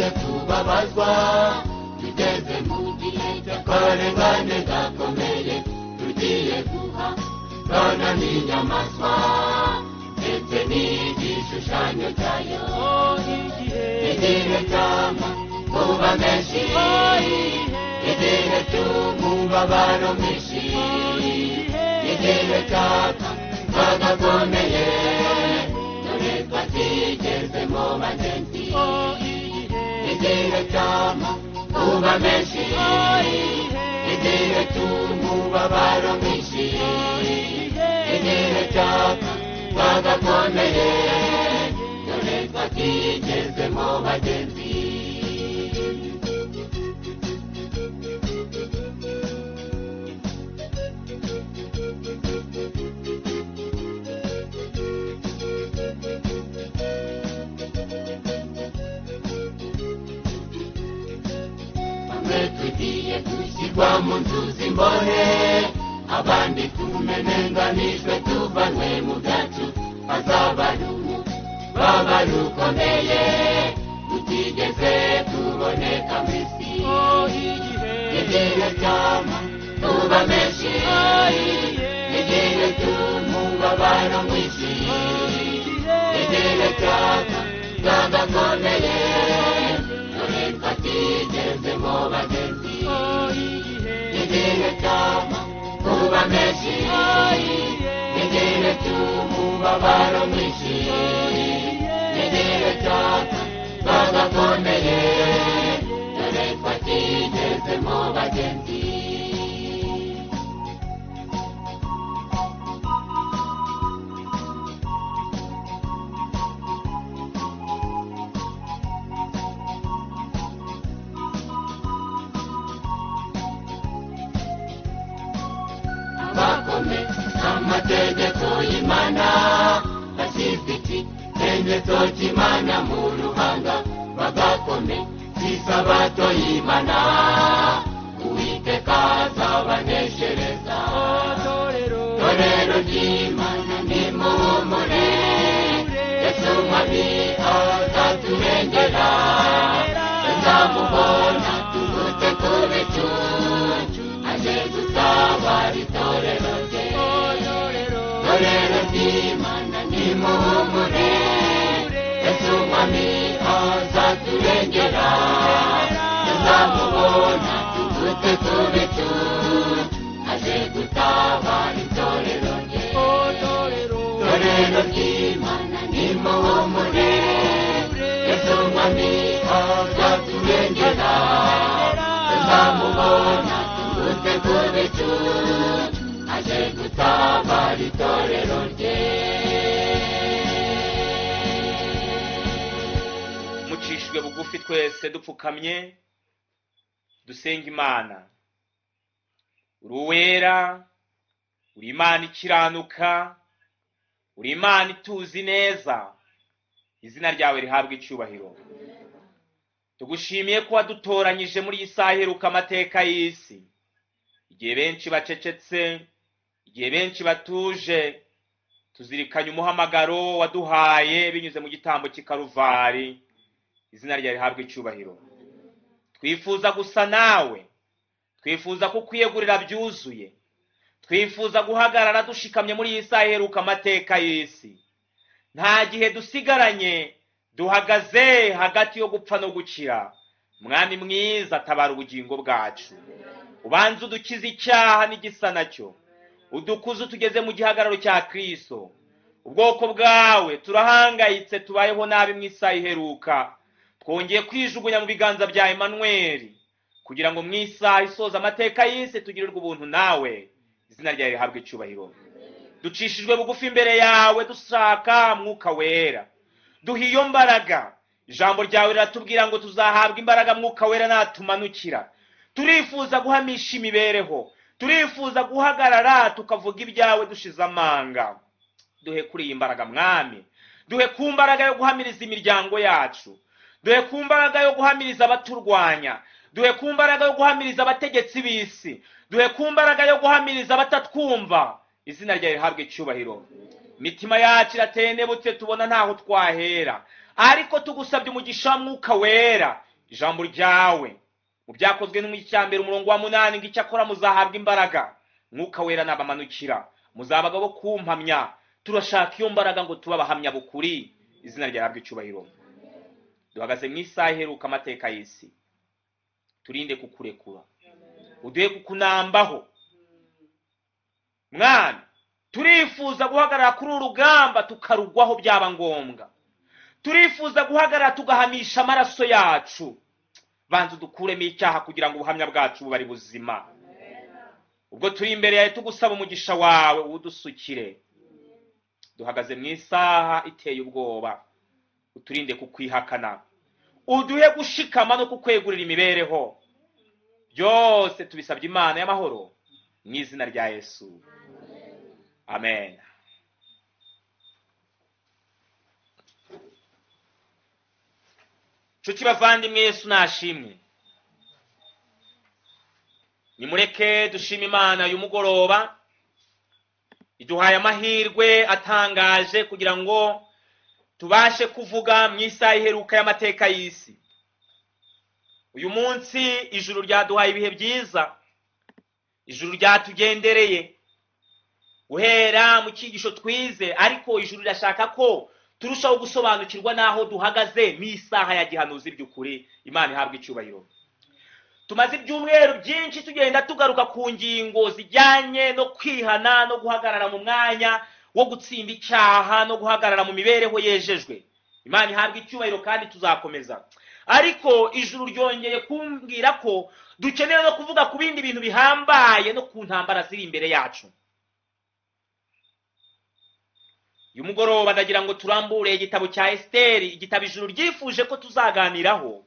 Tugiye kubabazwa, tugeze mu gihe cy'akarengane gakomeye, tugiye guhangana n'inyamaswa ndetse n'igishushanyo cyayo. Igihe cy'amakuba menshi, igihe cy'umubabaro mwinshi, igihe cy'akaga gakomeye, dore twakigezemo bagenzi. Igihe cy'amakuba menshi, igihe cy'umubabaro mwinshi, igihe cy'akaga gakomeye, dore twakigezemo bagenzi. Bamwe tugiye gushyirwa mu nzu z'imbohe, abandi tumenenganijwe tuvanwe mu byacu, hazaba ari umubabaro ukomeye utigeze kuboneka mu isi. Igihe cy'amakuba menshi, igihe cy'umubabaro mwinshi, igihe cy'akaga gakomeye, dore twakigezemo bagenzi. Igihe cy'amakuba menshi, igihe cy'umubabaro mwinshi, igihe cy'akaga gakomeye, dore twakigezemo bagenzi. Abakome amategeko y'Imana bashyizwe ikimenyetso cy'Imana mu ruhanga, bagakome isabato y'Imana, Uwiteka azabaneshereza. Torero ry'Imana nimuhumure, Yesu Umwami azaturengera, tuzamubona tuvutse ku bicu, aje gutabara itorero rye. Torero ry'Imana nimuhumure, Yesu Umwami azaturengera, tuzamubona tuvutse ku bicu, aje gutabara itorero rye. Torero ry'Imana nimuhumure, Yesu Umwami azaturengera, tuzamubona tuvutse ku bicu, aje gutabara itorero rye. Mucishijwe bugufi twese dupfukamye dusenga Imana. Uri uwera, uri Imana ikiranuka, uri Imana ituzi neza, izina ryawe rihabwa icyubahiro. Tugushimiye ko wadutoranyije muri iyi saha iheruka amateka y'isi, igihe benshi bacecetse, igihe benshi batuje, tuzirikanye umuhamagaro waduhaye binyuze mu gitambo cy'i Karuvari, izina ryawe rihabwa icyubahiro. Twifuza gusa nawe, twifuza kukwiyegurira byuzuye, twifuza guhagarara dushikamye muri iyi saha iheruka amateka y'isi. Nta gihe dusigaranye, duhagaze hagati yo gupfa no gukira. Mwami mwiza, tabara ubugingo bwacu, ubanze udukize icyaha n'igisa nacyo, udukuze utugeze mu gihagararo cya Kristo. Ubwoko bwawe turahangayitse, tubayeho nabi mu isaha iheruka, twongeye kwijugunya mu biganza bya Emmanuel, kugira ngo mu isaha isoza amateka y'isi tugirirwe ubuntu nawe, izina ryawe rihabwe icyubahiro. Ducishijwe bugufi imbere yawe dushaka Mwuka Wera, duha iyo mbaraga. Ijambo ryawe riratubwira ngo tuzahabwa imbaraga Mwuka Wera natumanukira. Turifuza guhamisha imibereho, turifuza guhagarara tukavuga ibyawe dushize amanga. Duhe kuri iyi mbaraga Mwami, duhe ku mbaraga yo guhamiriza imiryango yacu, duhe ku mbaraga yo guhamiriza abaturwanya, duhe ku mbaraga yo guhamiriza abategetsi b'isi, duhe ku mbaraga yo guhamiriza abatatwumva, izina ryawe rihabwe icyubahiro. Imitima yacu iratenebutse, tubona ntaho twahera, ariko tugusabye umugisha wa Mwuka Wera. Ijambo ryawe mu byakozwe n'icya mbere, umurongo wa 8, ngo icyakora muzahabwa imbaraga Mwuka Wera nabamanukira, muzaba bo kumpamya. Turashaka iyo mbaraga ngo tube abahamya bukuri. Izina ryahabwa icyubahiro. Duhagaze mu isaha iheruka amateka y'isi. Turinde kukurekura, uduhe kukunambaho. Mwana, turifuza guhagarara kuri uru rugamba tukarugwaho byaba ngombwa. Turifuza guhagarara tugahamisha amaraso yacu. Banza udukuremo icyaha kugira ngo ubuhamya bwacu bube ari buzima. Ubwo turi imbere yawe tugusaba umugisha wawe, udusukire. Duhagaze mu isaha iteye ubwoba. Uturinde kukwihakana, uduhe gushikama no kukwegurira imibereho. Byose tubisabye Imana y'amahoro mu izina rya Yesu, amen. Nshuti bavandimwe, Yesu nashimwe. Nimureke dushima Imana uyu mugoroba iduhaye amahirwe atangaje kugira ngo tubashe kuvuga mu isaha iheruka y'amateka y'isi. Uyu munsi ijuru ryaduhaye ibihe byiza, ijuru ryatugendereye guhera mu cyigisho twize, ariko ijuru rirashaka ko turushaho gusobanukirwa n'aho duhagaze mu isaha ya gihanuzi by'ukuri. Imana ihabwa icyubahiro. Tumaze ibyumweru byinshi tugenda tugaruka ku ngingo zijyanye no kwihana no guhagarara mu mwanya wo gutsinda icyaha no guhagarara mu mibereho yejejwe. Imana ihabwa icyubahiro, kandi tuzakomeza. Ariko ijuru ryongeye kumbwira ko dukeneye no kuvuga ku bindi bintu bihambaye no ku ntambara ziri imbere yacu. Uyu mugoroba ndagira ngo turambure igitabo cya Esiteri, igitabo ijuru ryifuje ko tuzaganiraho,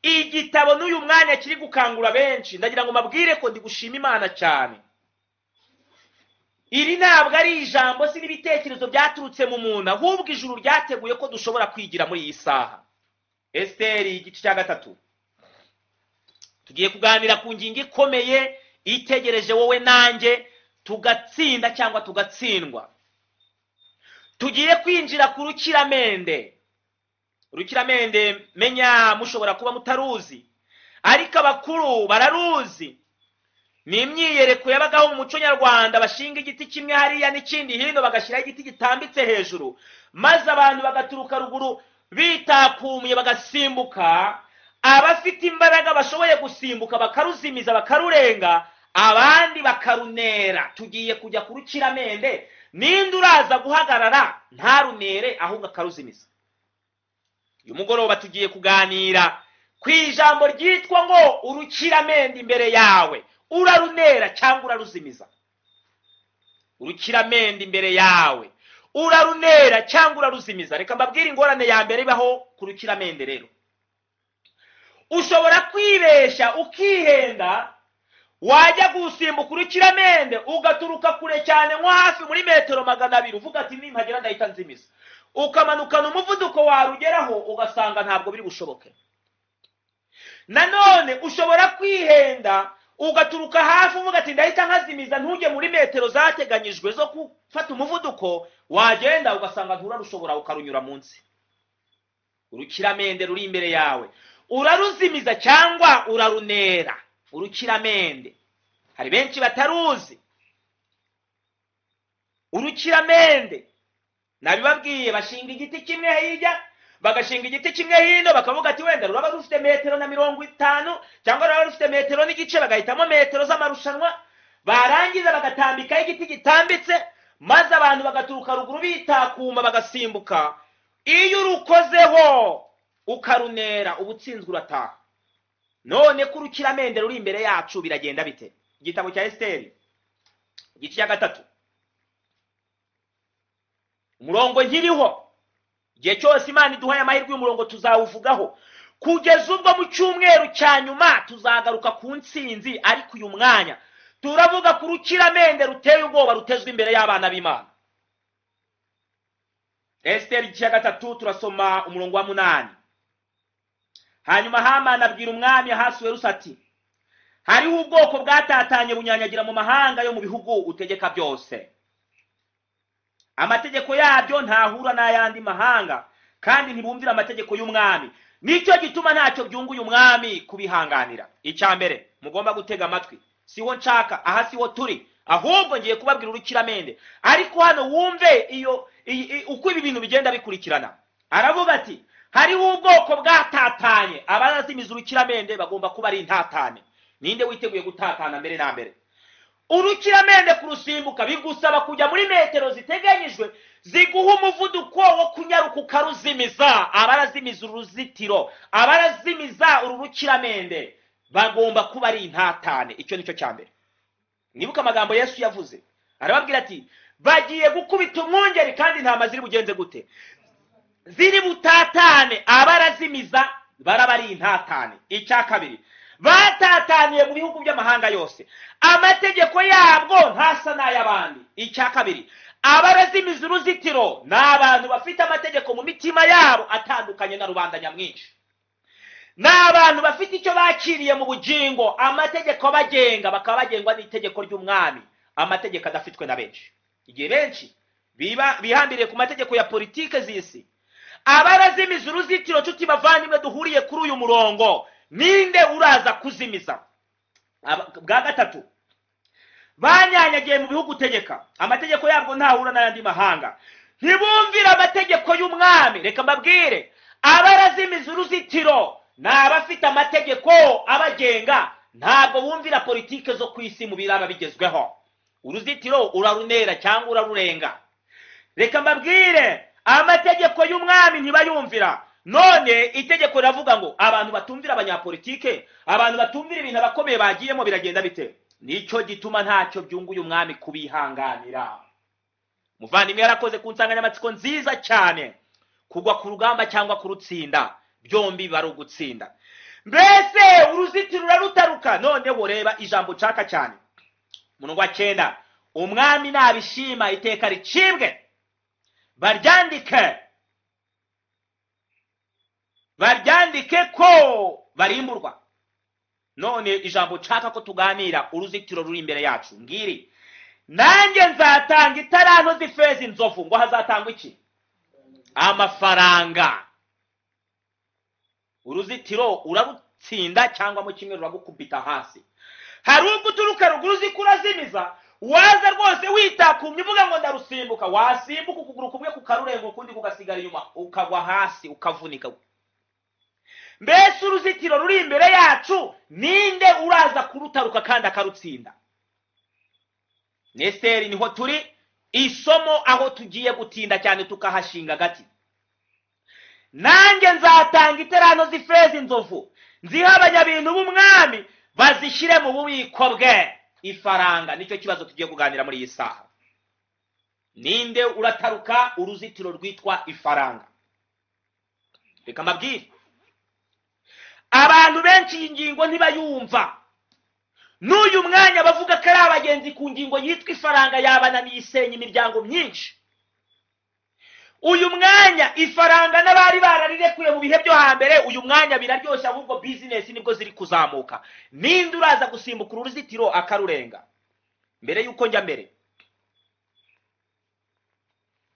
igitabo n'uyu mwanya kiri gukangura benshi. Ndagira ngo mbabwire ko ndi gushima Imana cyane. Iri ntabwo ari ijambo, si n'ibitekerezo byaturutse mu muntu, ahubwo ijuru ryateguye ko dushobora kwigira muri iyi saha. Esiteri igice cya 3, tugiye kuganira ku ngingo ikomeye itegereje wowe nanjye, tugatsinda cyangwa tugatsindwa. Tugiye kwinjira ku rukiramende. Urukiramende menya mushobora kuba mutaruzi, ariko abakuru bararuzi. Ni imyiyereko yabagaho mu muco nyarwanda. Bashinga igiti kimwe hariya n'ikindi hino, bagashyiraho igiti gitambitse hejuru, maze abantu bagaturuka ruguru bitakumye bagasimbuka. Abafite imbaraga bashoboye gusimbuka bakaruzimiza, bakarurenga, abandi bakarunera. Tugiye kujya ku rukiramende. Ninde uraza guhagarara ntarunere ahubwo akaruzimiza? Uyu mugoroba tugiye kuganira ku ijambo ryitwa ngo urukiramende imbere yawe, urarunera cyangwa uraruzimiza? Urukiramende imbere yawe, urarunera cyangwa uraruzimiza? Reka mbabwire ingorane ya mbere ibaho ku rukiramende. Rero ushobora kwibeshya ukihenda, wajya gusimbuka urukiramende ugaturuka kure cyane, nko hafi muri metero 200, uvuga ati nimpagera ndahita nzimiza, ukamanukana umuvuduko, warugeraho ugasanga ntabwo biri bushoboke. Nanone ushobora kwihenda ugaturuka hafi uvuga ati ndahita nkazimiza, ntujye muri metero zateganyijwe zo gufata umuvuduko, wagenda ugasanga nturarushobora, ukarunyura munsi. Urukiramende ruri imbere yawe, uraruzimiza cyangwa urarunera? Urukiramende hari benshi bataruzi. Urukiramende nabibabwiye, bashinga igiti kimwe hirya, bagashinga igiti kimwe hino, bakavuga ati wenda ruraba rufite metero na 50 cyangwa ruraba rufite metero n'igice, bagahitamo metero z'amarushanwa, barangiza bagatambikaho igiti gitambitse, maze abantu bagaturuka ruguru bitakuma bagasimbuka. Iyo urukozeho ukarunera, ubutsinzwe, urataha. None ko urukiramende ruri imbere yacu, biragenda bite? Igitabo cya Esiteri igice cya 3, umurongo nkiriho. Igihe cyose Imana iduhaye amahirwe y'umurongo tuzawuvugaho, kugeza ubwo mu cyumweru cya nyuma tuzagaruka ku ntsinzi. Ariko uyu mwanya turavuga ku rukiramende ruteye ubwoba rutezwe imbere y'abana b'Imana. Esiteri igice cya 3, turasoma umurongo wa 8. Hanyuma Hamani abwira umwami Ahasuwerusi ati hariho ubwoko bwatatanye bunyanyagira mu mahanga yo mu bihugu utegeka byose. Amategeko yabyo ntahura n'ayandi mahanga, kandi ntibumvira amategeko y'umwami. Nicyo gituma ntacyo byunguye umwami kubihanganira. Icya mbere mugomba gutega amatwi, siho nshaka, aha siho turi, ahubwo ngiye kubabwira urukiramende. Ariko hano wumve iyo uko ibi bintu bigenda bikurikirana. Aravuga ati hariho ubwoko bwatatanye, abazimiza urukiramende bagomba kuba ari intatane. Ninde witeguye gutatana mbere na mbere? Urukiramende kurusimbuka bigusaba kujya muri metero ziteganyijwe ziguha umuvuduko wo kunyaruka ukaruzimiza. Abarazimiza uruzitiro, abarazimiza uru rukiramende bagomba kuba ari intatane. Icyo nicyo cya mbere. Nibuka amagambo Yesu yavuze, arababwira ati bagiye gukubita umwungeri kandi intama ziri bugenze gute? Ziri butatane. Abarazimiza baraba ari intatane. Icya kabiri, batataniye mu bihugu by'amahanga yose, amategeko yabwo ntasa n'ay'abandi. Icya kabiri, abarazimiza uruzitiro ni abantu bafite amategeko mu mitima yabo atandukanye na rubanda nyamwinshi. Ni abantu bafite icyo bakiriye mu bugingo, amategeko abagenga, bakaba bagengwa n'itegeko ry'umwami, amategeko adafitwe na benshi. Igihe benshi bihambiriye ku mategeko ya politike z'isi, abarazimiza uruzitiro, nshuti bavandimwe duhuriye kuri uyu murongo, ninde uraza kuzimiza? Bwa gatatu, banyanyagiye mu bihugu utegeka, amategeko yabwo ntahura n'ayandi mahanga, ntibumvira amategeko y'umwami. Reka mbabwire, abarazimiza uruzitiro ni abafite amategeko abagenga, ntabwo bumvira politike zo ku isi mu biraba bigezweho. Uruzitiro urarunera cyangwa urarurenga. Reka mbabwire, amategeko y'umwami ntibayumvira. None itegeko riravuga ngo abantu batumvira abanyapolitike, abantu batumvira ibintu abakomeye bagiyemo, biragenda bite? Nicyo gituma ntacyo byunguye umwami kubihanganira. Muvandimwe yarakoze ku nsanganyamatsiko nziza cyane, kugwa ku rugamba cyangwa kurutsinda, byombi bari ugutsinda. Mbese uruzitiro rurarutaruka. Noneho reba ijambo nshaka cyane, umurongo wa 9, umwami nabishima iteka ricibwe, baryandike, baryandike ko barimburwa. None ijambo nshaka ko tuganira, uruzitiro ruri imbere yacu ngiri, nanjye nzatanga itaranto z'ifeza inzovu. Ngo hazatangwa iki? Amafaranga. Uruzitiro urarutsinda cyangwa mu kimwe ruragukubita hasi. Hari ubwo uturuka ruguru uzi kurazimiza, waza rwose witakumye uvuga ngo ndarusimbuka, wasimbuka ukuguru kumwe kukarurenga ukundi kugasigara inyuma, ukagwa hasi ukavunika. Mbese uruzitiro ruri imbere yacu, ninde uraza kurutaruka kandi akarutsinda? Neseri niho turi, isomo aho tugiye gutinda cyane tukahashinga gati. Nanjye nzatanga iterano z'ifeza inzovu, nziha abanyabintu b'umwami bazishyire mu bubiko bwe. Ifaranga nicyo kibazo tugiye kuganira muri iyi saha. Ninde urataruka uruzitiro rwitwa ifaranga? Reka mbabwire, abantu benshi iyi ngingo ntibayumva. N'uyu mwanya bavuga ko ari abagenzi ku ngingo yitwa ifaranga yabananiye, isenya imiryango myinshi. Uyu mwanya ifaranga n'abari bararirekuye mu bihe byo hambere, uyu mwanya biraryoshye, ahubwo business nibwo ziri kuzamuka. Ninde uraza gusimbuka uruzitiro akarurenga? Mbere yuko njya mbere,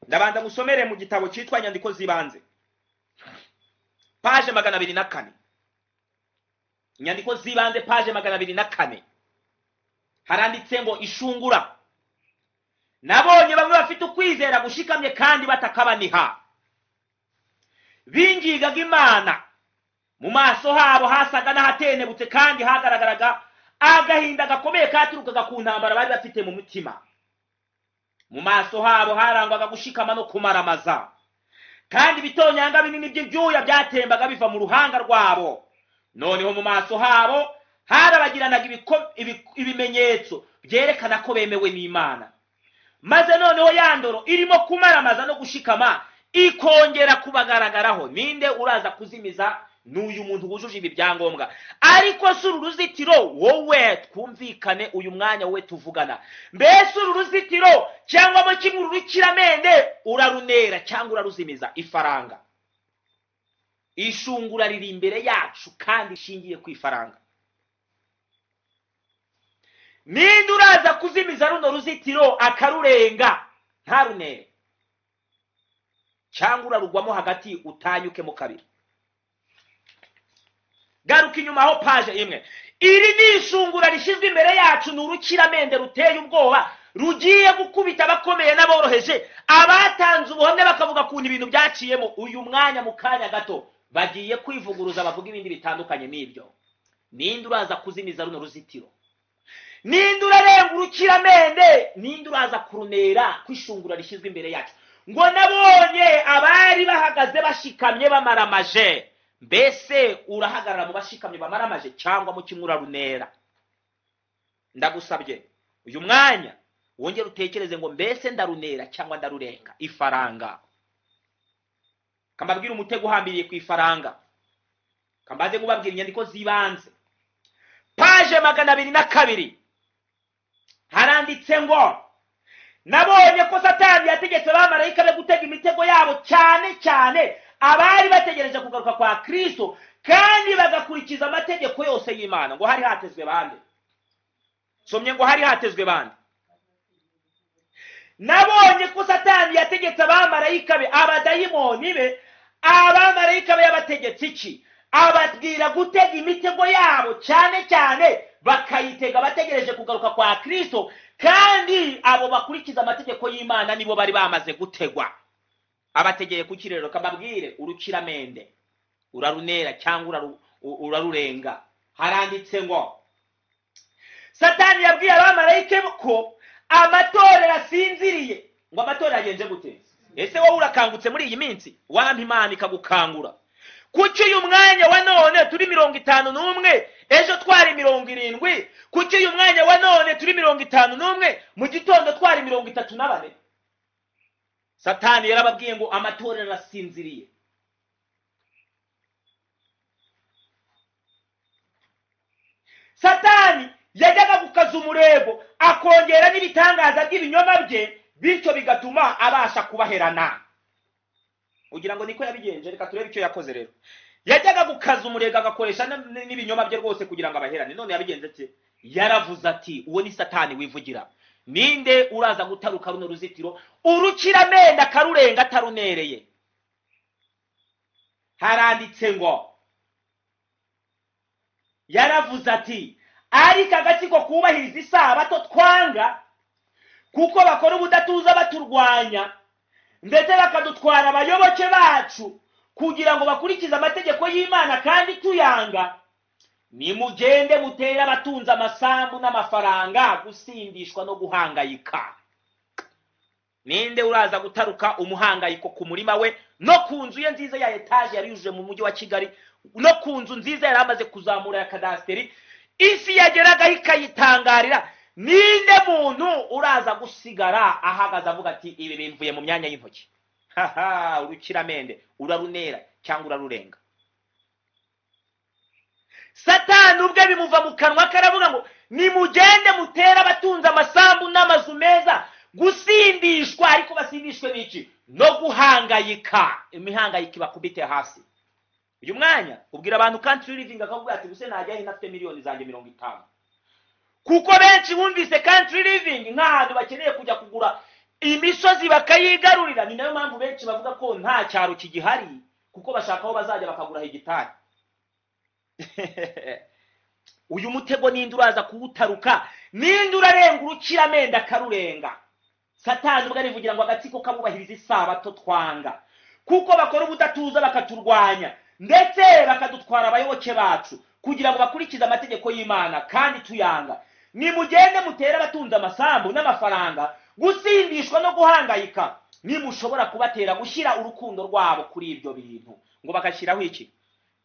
ndabanza gusomere mu gitabo cyitwa Inyandiko z'ibanze, page 204. Inyandiko z'ibanze page 204, haranditse ngo ishungura. Nabonye bamwe bafite ukwizera gushikamye kandi batakabaniha, bingigaga Imana, mu maso habo hasaga n'ahatenebutse kandi hagaragaraga agahinda gakomeye katurukaga ku ntambara bari bafite mu mutima. Mu maso habo harangwaga gushikama no kumaramaza, kandi ibitonyanga binini by'ibyuya byatembaga biva mu ruhanga rwabo. Noneho mu maso habo harabagiranaga ibimenyetso byerekana ko bemewe n'Imana. Maze noneho yandoro irimo kumaramaza no gushikama ikongera kubagaragaraho. Ninde uraza kuzimiza? N'uyu muntu wujuje ibi byangombwa. Ariko si uru ruzitiro, wowe twumvikane uyu mwanya, wowe tuvugana, mbese uru ruzitiro cyangwa mo kimwe uru rukiramende urarunera cyangwa uraruzimiza? Ifaranga, ishungura riri imbere yacu kandi ishingiye ku ifaranga. Ninde uraza kuzimiza runo ruzitiro akarurenga ntarunere, cyangwa urarugwamo hagati utanyukemo kabiri? Garuka inyuma aho paje imwe. Iri ni ishungura rishyizwe imbere yacu, ni urukiramende ruteye ubwoba rugiye gukubita abakomeye n'aboroheje, abatanze ubuhamya bakavuga ukuntu ibintu byaciyemo. Uyu mwanya mu kanya gato bagiye kwivuguruza bavuga ibindi bitandukanye n'ibyo. Ninde uraza kuzimiza runo ruzitiro? Ninde urarenga urukiramende? Ninde uraza kurunera kwishungura rishyizwe imbere yacu? Ngo nabonye abari bahagaze bashikamye bamaramaje. Mbese urahagarara mu bashikamye bamaramaje cyangwa mu kimwe urarunera? Ndagusabye uyu mwanya wongere utekereze ngo mbese ndarunera cyangwa ndarurenga. Ifaranga, kambabwira umutego uhambiriye ku ifaranga. Kambaze nkubabwira inyandiko z'ibanze. Paje 202 haranditse ngo nabonye ko Satani yategetse abamarayika be gutega imitego yabo, cyane cyane abari bategereje kugaruka kwa Kristo kandi bagakurikiza amategeko yose y'Imana. Ngo hari hatezwe bande? Somye ngo hari hatezwe bande? Nabonye ko Satani yategetse abamarayika be, abadayimoni be, abamarayika be yabategetse iki? Ababwira gutega imitego yabo, cyane cyane bakayitega bategereje kugaruka kwa Kristo, kandi abo bakurikiza amategeko y'Imana nibo bari bamaze gutegwa. Abategeye ku kirero, kababwire urukiramende urarunera cyangwa urarurenga. Haranditse ngo Satani yabwiye abamarayika ko amatorero asinziriye. Ngo amatorero agenze gute? Ese wowe urakangutse muri iyi minsi? Wampa Imana ikagukangura. Kuki uyu mwanya wa none turi 51, ejo twari 70? Kuki uyu mwanya wa none turi 51, mu gitondo twari 34? Satani yarababwiye ngo amatorero asinziriye. Satani yajyaga gukaza umurego akongera n'ibitangaza by'ibinyoma bye, bityo bigatuma abasha kubaherana. Ugira ngo niko yabigenje? Reka turebe icyo yakoze rero. Yajyaga gukaza umurego agakoresha n'ibinyoma bye rwose kugira ngo abaherane. None yabigenze ate? Yaravuze ati uwo ni Satani wivugira. Ninde uraza gutaruka runo ruzitiro urukiramende akarurenga atarunereye? Haranditse ngo yaravuze ati ariko agatsiko kubahiriza isabato twanga, kuko bakora ubudatuza baturwanya ndetse bakadutwara abayoboke bacu kugira ngo bakurikize amategeko y'Imana kandi tuyanga. Nimugende mutere abatunze amasambu n'amafaranga gusindishwa no guhangayika. Ninde uraza gutaruka umuhangayiko ku murima we no ku nzu ye nziza ya etaje yari yujuje mu mujyi wa Kigali, no ku nzu nziza yari amaze kuzamura ya kadasiteri, isi yageragaho ikayitangarira? Ninde muntu uraza gusigara ahagaze avuga ati ibi bimvuye mu myanya y'intoki? Haha, urukiramende urarunera cyangwa urarurenga? Satani ubwe bimuva mu kanwa karavuga ngo nimugende mutere abatunze amasambu n'amazu meza gusindishwa. Ariko basindishwe n'iki? No guhangayika. Imihangayiko ibakubite hasi. Uyu mwanya ubwira abantu country living akavuga ati buse najya he nafite miliyoni zanjye 50. Kuko benshi bumvise country living nk'ahantu bakeneye kujya kugura imisozi bakayigarurira. Ni nayo mpamvu benshi bavuga ko nta cyaro kigihari, kuko bashaka aho bazajya bakagura hegitari. Uyu mutego ninde uraza kuwutaruka? Ninde urarenga urukiramende akarurenga? Satani ubwo arivugira ngo agatsiko kabubahiriza isabato twanga, kuko bakora ubudatuza bakaturwanya ndetse bakadutwara abayoboke bacu kugira ngo bakurikize amategeko y'Imana kandi tuyanga. Nimugende mutere abatunze amasambu n'amafaranga gusindishwa no guhangayika, nimushobora kubatera gushyira urukundo rwabo kuri ibyo bintu. Ngo bagashyiraho iki?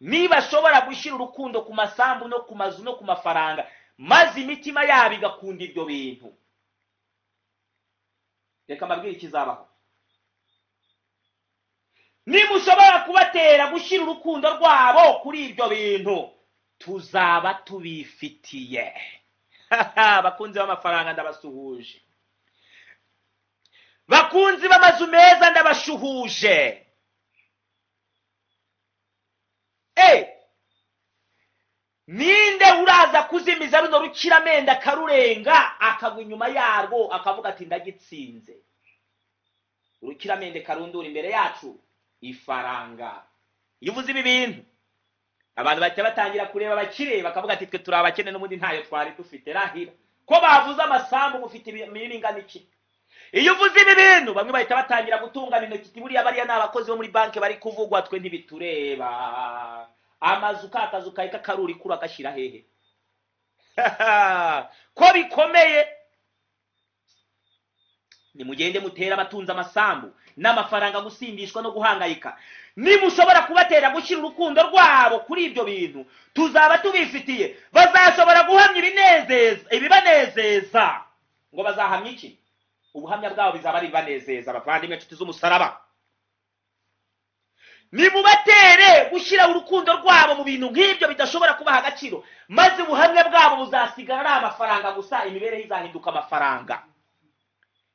Nibashobora gushyira urukundo ku masambu no ku mazu no ku mafaranga, maze imitima yabo igakunda ibyo bintu. Reka mbabwire ikizabaho. Nimushobora kubatera gushyira urukundo rwabo kuri ibyo bintu, tuzaba tubifitiye. Bakunzi b'amafaranga ndabasuhuje, bakunzi b'amazu meza ndabashuhuje. Ninde uraza kuzimiza runo rukiramende akarurenga akagwa inyuma yarwo akavuga ati ndagitsinze? Urukiramende karundura imbere yacu ifaranga. Iyo uvuze ibi bintu Abantu bahita batangira kureba abakire bakavuga ati twe turi abakene n'ubundi ntayo twari dufite. Rahira ko bavuze amasambu, mufite imirima ingana iki? Iyo uvuze ibi bintu bamwe bahita batangira gutungana intoki, ati buriya bariya ni abakozi bo muri banki bari kuvugwa, twe ntibitureba. Amazu ka kazu kawe k'akaruri kura agashyira hehe ko bikomeye? Nimugende mutere abatunze amasambu n'amafaranga gusindishwa no guhangayika. Nimushobora kubatera gushyira urukundo rwabo kuri ibyo bintu, tuzaba tubifitiye. Bazashobora guhamya ibinezeza, ibibanezeza. Ngo bazahamya iki? Ubuhamya bwabo bizaba ari ibibanezeza. Abavandimwe, inshuti z'umusaraba, nimubatere gushyira urukundo rwabo mu bintu nk'ibyo bidashobora kubaha agaciro, maze ubuhamya bwabo buzasigara ari amafaranga gusa. Imibereho izahinduka amafaranga.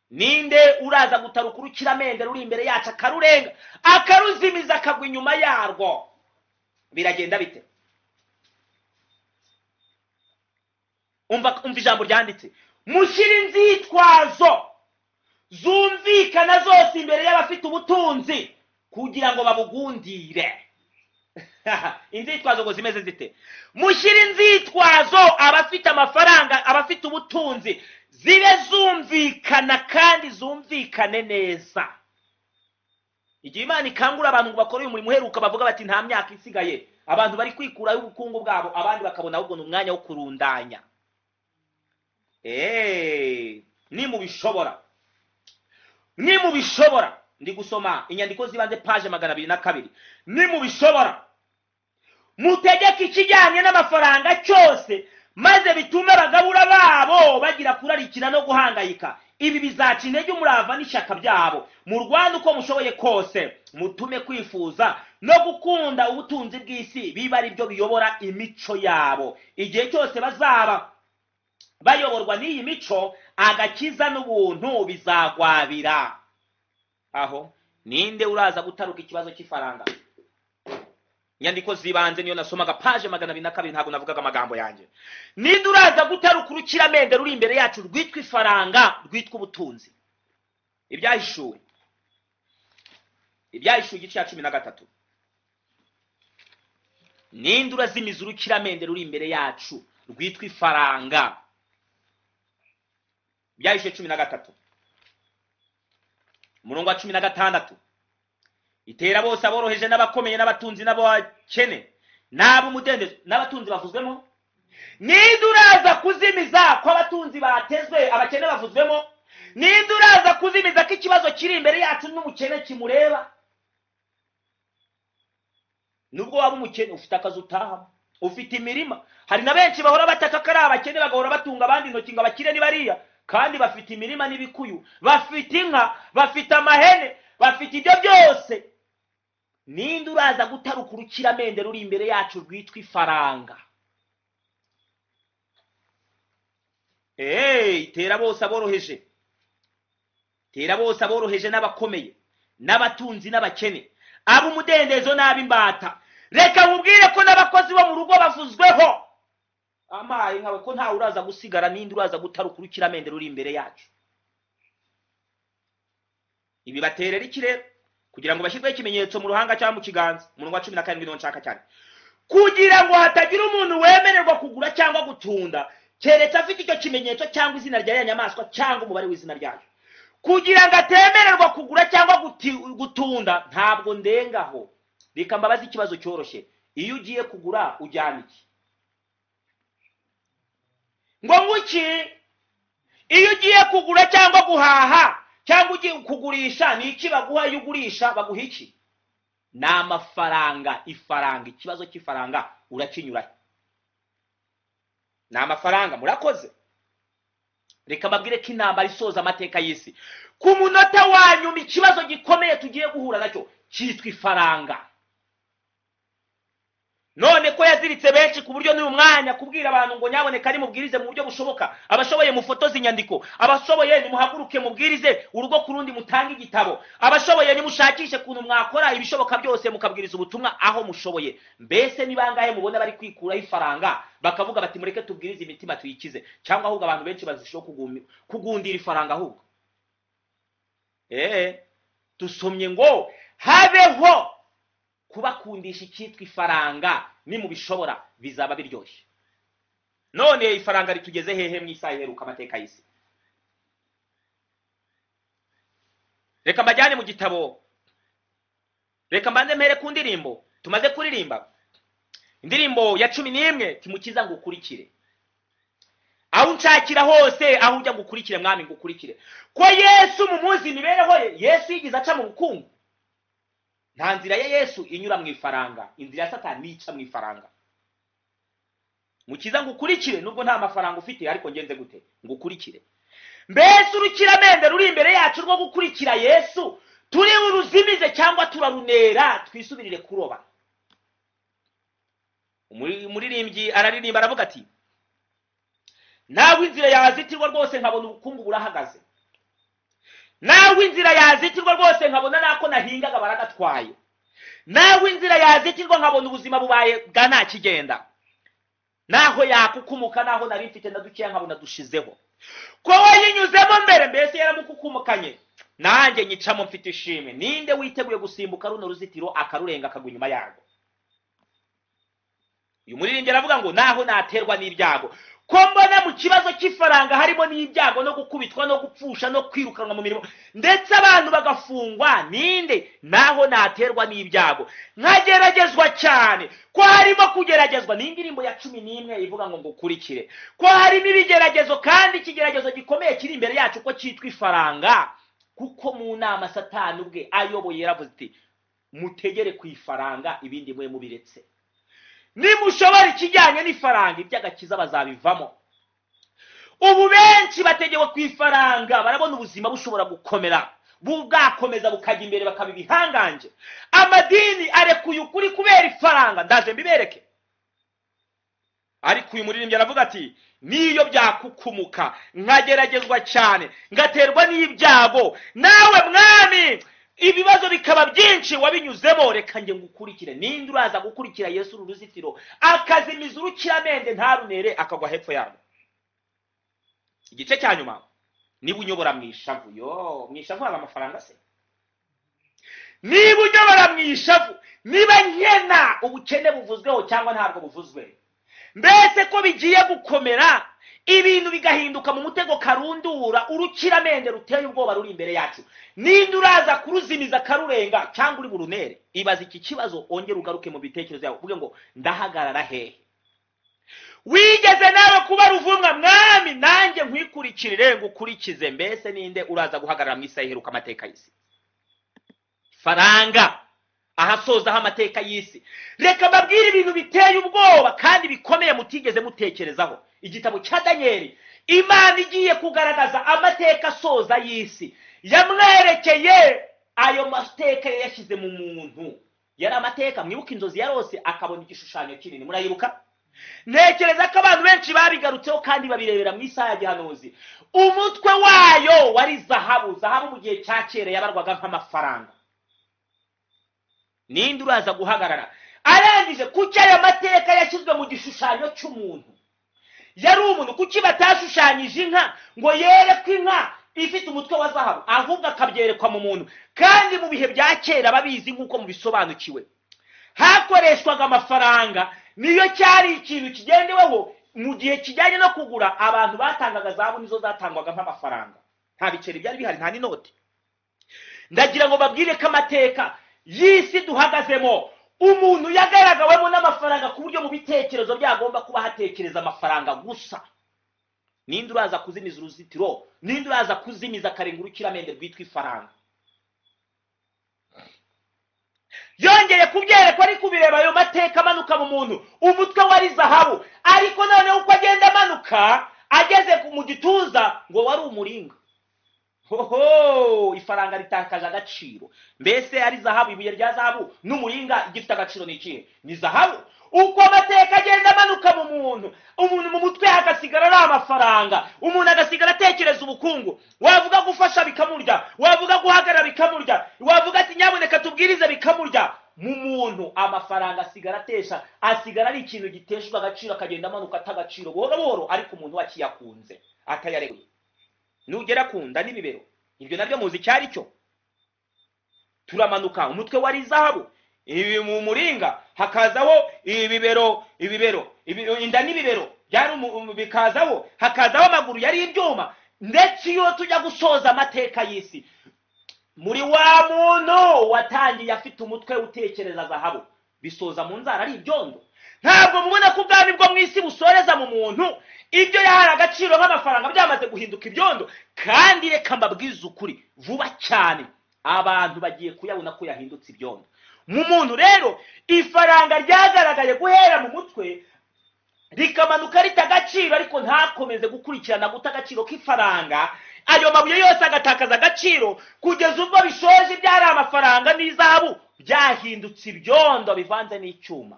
Ninde uraza gutaruka urukiramende ruri imbere yacu, akarurenga, akaruzimiza, akagwa inyuma yarwo? Biragenda bite? Umva, umva ijambo ryanditse: mushyire inzitwazo zumvikana zose imbere y'abafite ubutunzi kugira ngo babugundire. Inzitwazo ngo zimeze zite? Mushyire inzitwazo abafite amafaranga, abafite ubutunzi, zibe zumvikana kandi zumvikane neza. Igihe Imana ikangura abantu ngo bakore uyu murimo uheruka, bavuga bati nta myaka isigaye, abantu bari kwikuraho ubukungu bwabo, abandi bakabona ahubwo ni umwanya wo kurundanya. Nimubishobora, nimubishobora, ndi gusoma inyandiko z'ibanze paje 202. Nimubishobora mutegeke ikijyanye n'amafaranga cyose, maze bitume abagabura babo bagira kurarikira no guhangayika. Ibi bizaca intege umurava n'ishyaka byabo. Murwane uko mushoboye kose, mutume kwifuza no gukunda ubutunzi bw'isi biba ari byo biyobora imico yabo. Igihe cyose bazaba bayoborwa n'iyi mico, agakiza n'ubuntu bizagwabira. Aho ninde uraza gutaruka ikibazo cy'ifaranga? Inyandiko z'ibanze niyo nasomaga, paje 202, ntabwo navugaga amagambo yanjye. Ninde uraza gutaruka urukiramende ruri imbere yacu rwitwa ifaranga, rwitwa ubutunzi? Ibyahishuwe, Ibyahishuwe igice cya 13. Ninde urazimiza urukiramende ruri imbere yacu rwitwa ifaranga? Ibyahishuwe 13, umurongo wa 16. Itera bose, aboroheje n'abakomeye, n'abatunzi n'abakene, n'ab'umudendezo. N'abatunzi bavuzwemo. Ninde uraza kuzimiza ko abatunzi batezwe, abakene bavuzwemo? Ninde uraza kuzimiza ko ikibazo kiri imbere yacu n'umukene kimureba? Nubwo waba umukene, ufite akazi utahamo, ufite imirima. Hari na benshi bahora bataka ko ari abakene, bagahora batunga abandi intoki ngo abakire ni bariya, kandi bafite imirima n'ibikuyu, bafite inka, bafite amahene, bafite ibyo byose. Ninde uraza gutaruka urukiramende ruri imbere yacu rwitwa ifaranga? Itera bose aboroheje, tera bose aboroheje n'abakomeye, n'abatunzi n'abakene, ab'umudendezo n'ab'imbata. Reka nkubwire ko n'abakozi bo mu rugo bavuzweho. Amaye nkawe ko ntawe uraza gusigara. Ninde uraza gutaruka urukiramende ruri imbere yacu? Ibi baterera iki rero? Kugira ngo bashyirweho ikimenyetso mu ruhanga cyangwa mu kiganza. Umurongo wa 17 niwo nshaka cyane. Kugira ngo hatagira umuntu wemererwa kugura cyangwa gutunda keretse afite icyo kimenyetso cyangwa izina rya ya nyamaswa cyangwa umubare w'izina ryayo. Kugira ngo atemererwa kugura cyangwa gutunda. Ntabwo ndengaho. Reka mbabaze ikibazo cyoroshye: iyo ugiye kugura ujyana iki? Ngo nguki? Iyo ugiye kugura cyangwa guhaha cyangwa ugiye kugurisha, ni iki baguha? Iyo ugurisha baguha iki? Ni amafaranga. Ifaranga, ikibazo cy'ifaranga urakinyurahe? Ni amafaranga. Murakoze. Reka mbabwire ko intambara isoza amateka y'isi, ku munota wa nyuma, ikibazo gikomeye tugiye guhura nacyo cyitwa ifaranga. None ko yaziritse benshi ku buryo n'uyu mwanya kubwira abantu ngo nyaboneka ari mubwirize mu buryo bushoboka, abashoboye mufotoze inyandiko, abashoboye nimuhaguruke mubwirize urugo ku rundi, mutange igitabo, abashoboye nimushakishe ukuntu mwakora ibishoboka byose mukabwiriza ubutumwa aho mushoboye. Mbese ni bangahe mubona bari kwikuraho ifaranga bakavuga bati mureke tubwirize imitima tuyikize? Cyangwa ahubwo abantu benshi bazishaho kugundira ifaranga ahubwo. Dusomye ngo habeho kubakura kubakundisha icyitwa ifaranga. Nimubishobora bizaba biryoshye. None ifaranga ritugeze hehe mu isaha iheruka amateka y'isi? Reka mbajyane mu gitabo, reka mbanze mpere ku ndirimbo tumaze kuririmba, indirimbo ya 11, timukiza ngo ukurikire. Aho unshakira hose, aho ujya ngukurikire mwami, ngukurikire. Ko Yesu mumuzi imibereho ye, Yesu yigize aca mu bukungu. Nta nzira ya Yesu inyura mu ifaranga, inzira ya Satani ica mu ifaranga. Mukiza ngukurikire nubwo nta mafaranga ufite, ariko ngenze gute ngukurikire. Mbese urukiramende ruri imbere yacu rwo gukurikira Yesu turi uruzimize cyangwa turarunera twisubirire kuroba? Umuririmbyi araririmba aravuga ati nawe inzira yazitirwa rwose nkabona ubukungu burahagaze, nawe inzira yazitirwa rwose nkabona nako nahingaga baragatwaye, nawe inzira yazitirwa nkabona ubuzima bubaye bwa nta kigenda, naho yakukumuka naho nari mfite ndadukeya nkabona dushizeho. Ko wayinyuzemo mbere, mbese yaramukukumukanye, nanjye nyicamo mfite ishimwe. Ninde witeguye gusimbuka runo ruzitiro akarurenga akagwa inyuma yarwo? Uyu muririmbyi aravuga ngo naho naterwa n'ibyago, ko mbona mu kibazo cy'ifaranga harimo n'ibyago no gukubitwa no gupfusha no kwirukanwa mu mirimo ndetse abantu bagafungwa, ninde? Naho naterwa n'ibyago nkageragezwa cyane, ko harimo kugeragezwa. Ni indirimbo ya 11 ivuga ngo ngukurikire, ko harimo ibigeragezo kandi ikigeragezo gikomeye kiri imbere yacu ko cyitwa ifaranga. Kuko mu nama Satani ubwe ayoboye yaravuze ati mutegere ku ifaranga ibindi mwe mubiretse. Nimushobora ikijyanye n'ifaranga iby'agakiza bazabivamo. Ubu benshi bategewe ku ifaranga, barabona ubuzima bushobora gukomera, bwakomeza bukajya imbere bakaba ibihanganje. Amadini arekuye ukuri kubera ifaranga, ndaje mbibereke. Ariko uyu muririmbyi aravuga ati niyo byakukumuka nkageragezwa cyane ngaterwa n'ibyago, nawe mwami ibibazo bikaba byinshi wabinyuzemo, reka nge ngukurikire. Ninde uraza gukurikira Yesu uru ruzitiro akazimiza urukiramende ntarunere akagwa hepfo yarwo? Igice cya nyuma, niba unyobora mu ishavu, yo mu ishavu haba amafaranga se? Niba unyobora mu ishavu, niba nkena ubukene buvuzweho cyangwa ntabwo buvuzwe, mbese ko bigiye gukomera ibintu bigahinduka mu mutego karundura urukiramende ruteye ubwoba ruri imbere yacu, ninde uraza kuruzimiza karurenga cyangwa uri burunere? Ibaza iki kibazo, ongera ugaruke mu bitekerezo yawe uvuge ngo ndahagarara hehe? Wigeze nawe kuba ruvumwa, mwami nanjye nkwikurikirire ngukurikize. Mbese ninde uraza guhagarara mu isaha iheruka amateka y'isi? Faranga ahasozaho amateka y'isi. Reka mbabwire ibintu biteye ubwoba kandi bikomeye mutigeze mutekerezaho. Igitabo cya Danieli, Imana igiye kugaragaza amateka asoza y'isi, yamwerekeye ayo mateka yashyize mu muntu. Yari amateka, mwibuka inzozi yarose akabona igishushanyo kinini, murayibuka? Ntekereza ko abantu benshi babigarutseho kandi babirebera mu isaha ya gihanuzi. Umutwe wayo wari zahabu, zahabu mu gihe cya kera yabarwaga nk'amafaranga. Ninde uraza guhagarara arangije? Kuki aya mateka yashyizwe mu gishushanyo cy'umuntu? Yari umuntu. Kuki batashushanyije inka ngo yerekwe inka ifite umutwe wa zahabu, ahubwo akabyerekwa mu muntu? Kandi mu bihe bya kera babizi nk'uko mubisobanukiwe, hakoreshwaga amafaranga, niyo cyari ikintu kigendeweho mu gihe kijyanye no kugura. Abantu batangaga zahabu, nizo zatangwaga nk'amafaranga, nta biceri byari bihari, nta n'inoti. Ndagira ngo babwire ko amateka y'isi duhagazemo umuntu yagaragawemo n'amafaranga, ku buryo mu bitekerezo byagomba kuba hatekereza amafaranga gusa. Ninde uraza kuzimiza uruzitiro? Ninde uraza kuzimiza akarenga urukiramende rwitwa ifaranga? Yongeye kubyerekwa ari kubireba ayo mateka amanuka mu muntu, umutwe wari zahabu, ariko noneho uko agenda amanuka ageze mu gituza ngo wari umuringa. Hoho, ifaranga ritakaje agaciro. Mbese ari zahabu, ibuye rya zahabu n'umuringa igifite agaciro ni ikihe? Ni zahabu. Uko amateka agenda amanuka mu muntu, umuntu mu mutwe hagasigara ari amafaranga, umuntu agasigara atekereza ubukungu. Wavuga gufasha bikamurya, wavuga guhagarara bikamurya, wavuga ati nyaboneka tubwirize bikamurya. Mu muntu amafaranga asigara atesha, asigara ari ikintu giteshwa agaciro, akagenda amanuka atagaciro buhoro buhoro, ariko umuntu wakiyakunze atayareguye. Nugera kunda n'ibibero, ibyo nabyo muzi cyari cyo. Turamanuka, umutwe wari zahabu, Ibi mu muringa, hakazaho ibibero, ibibero, inda n'ibibero byari bikazaho, hakazaho amaguru yari ibyuma. Ndetse iyo tujya gusoza amateka y'isi, muri wa muntu watangiye afite umutwe utekereza zahabu, bisoza mu nzara ari ibyondo. Ntabwo mubona ko ubwami bwo mu isi busoreza mu muntu, ibyo yahaye agaciro nk'amafaranga byamaze guhinduka ibyondo. Kandi reka mbabwize ukuri, vuba cyane abantu bagiye kuyabona ko yahindutse ibyondo. Mu muntu rero ifaranga ryagaragaye guhera mu mutwe rikamanuka rita agaciro, ariko ntakomeze gukurikirana guta agaciro k'ifaranga, ayo mabuye yose agatakaza agaciro kugeza ubwo bishoje ibyari amafaranga n'izahabu byahindutse ibyondo bivanze n'icyuma.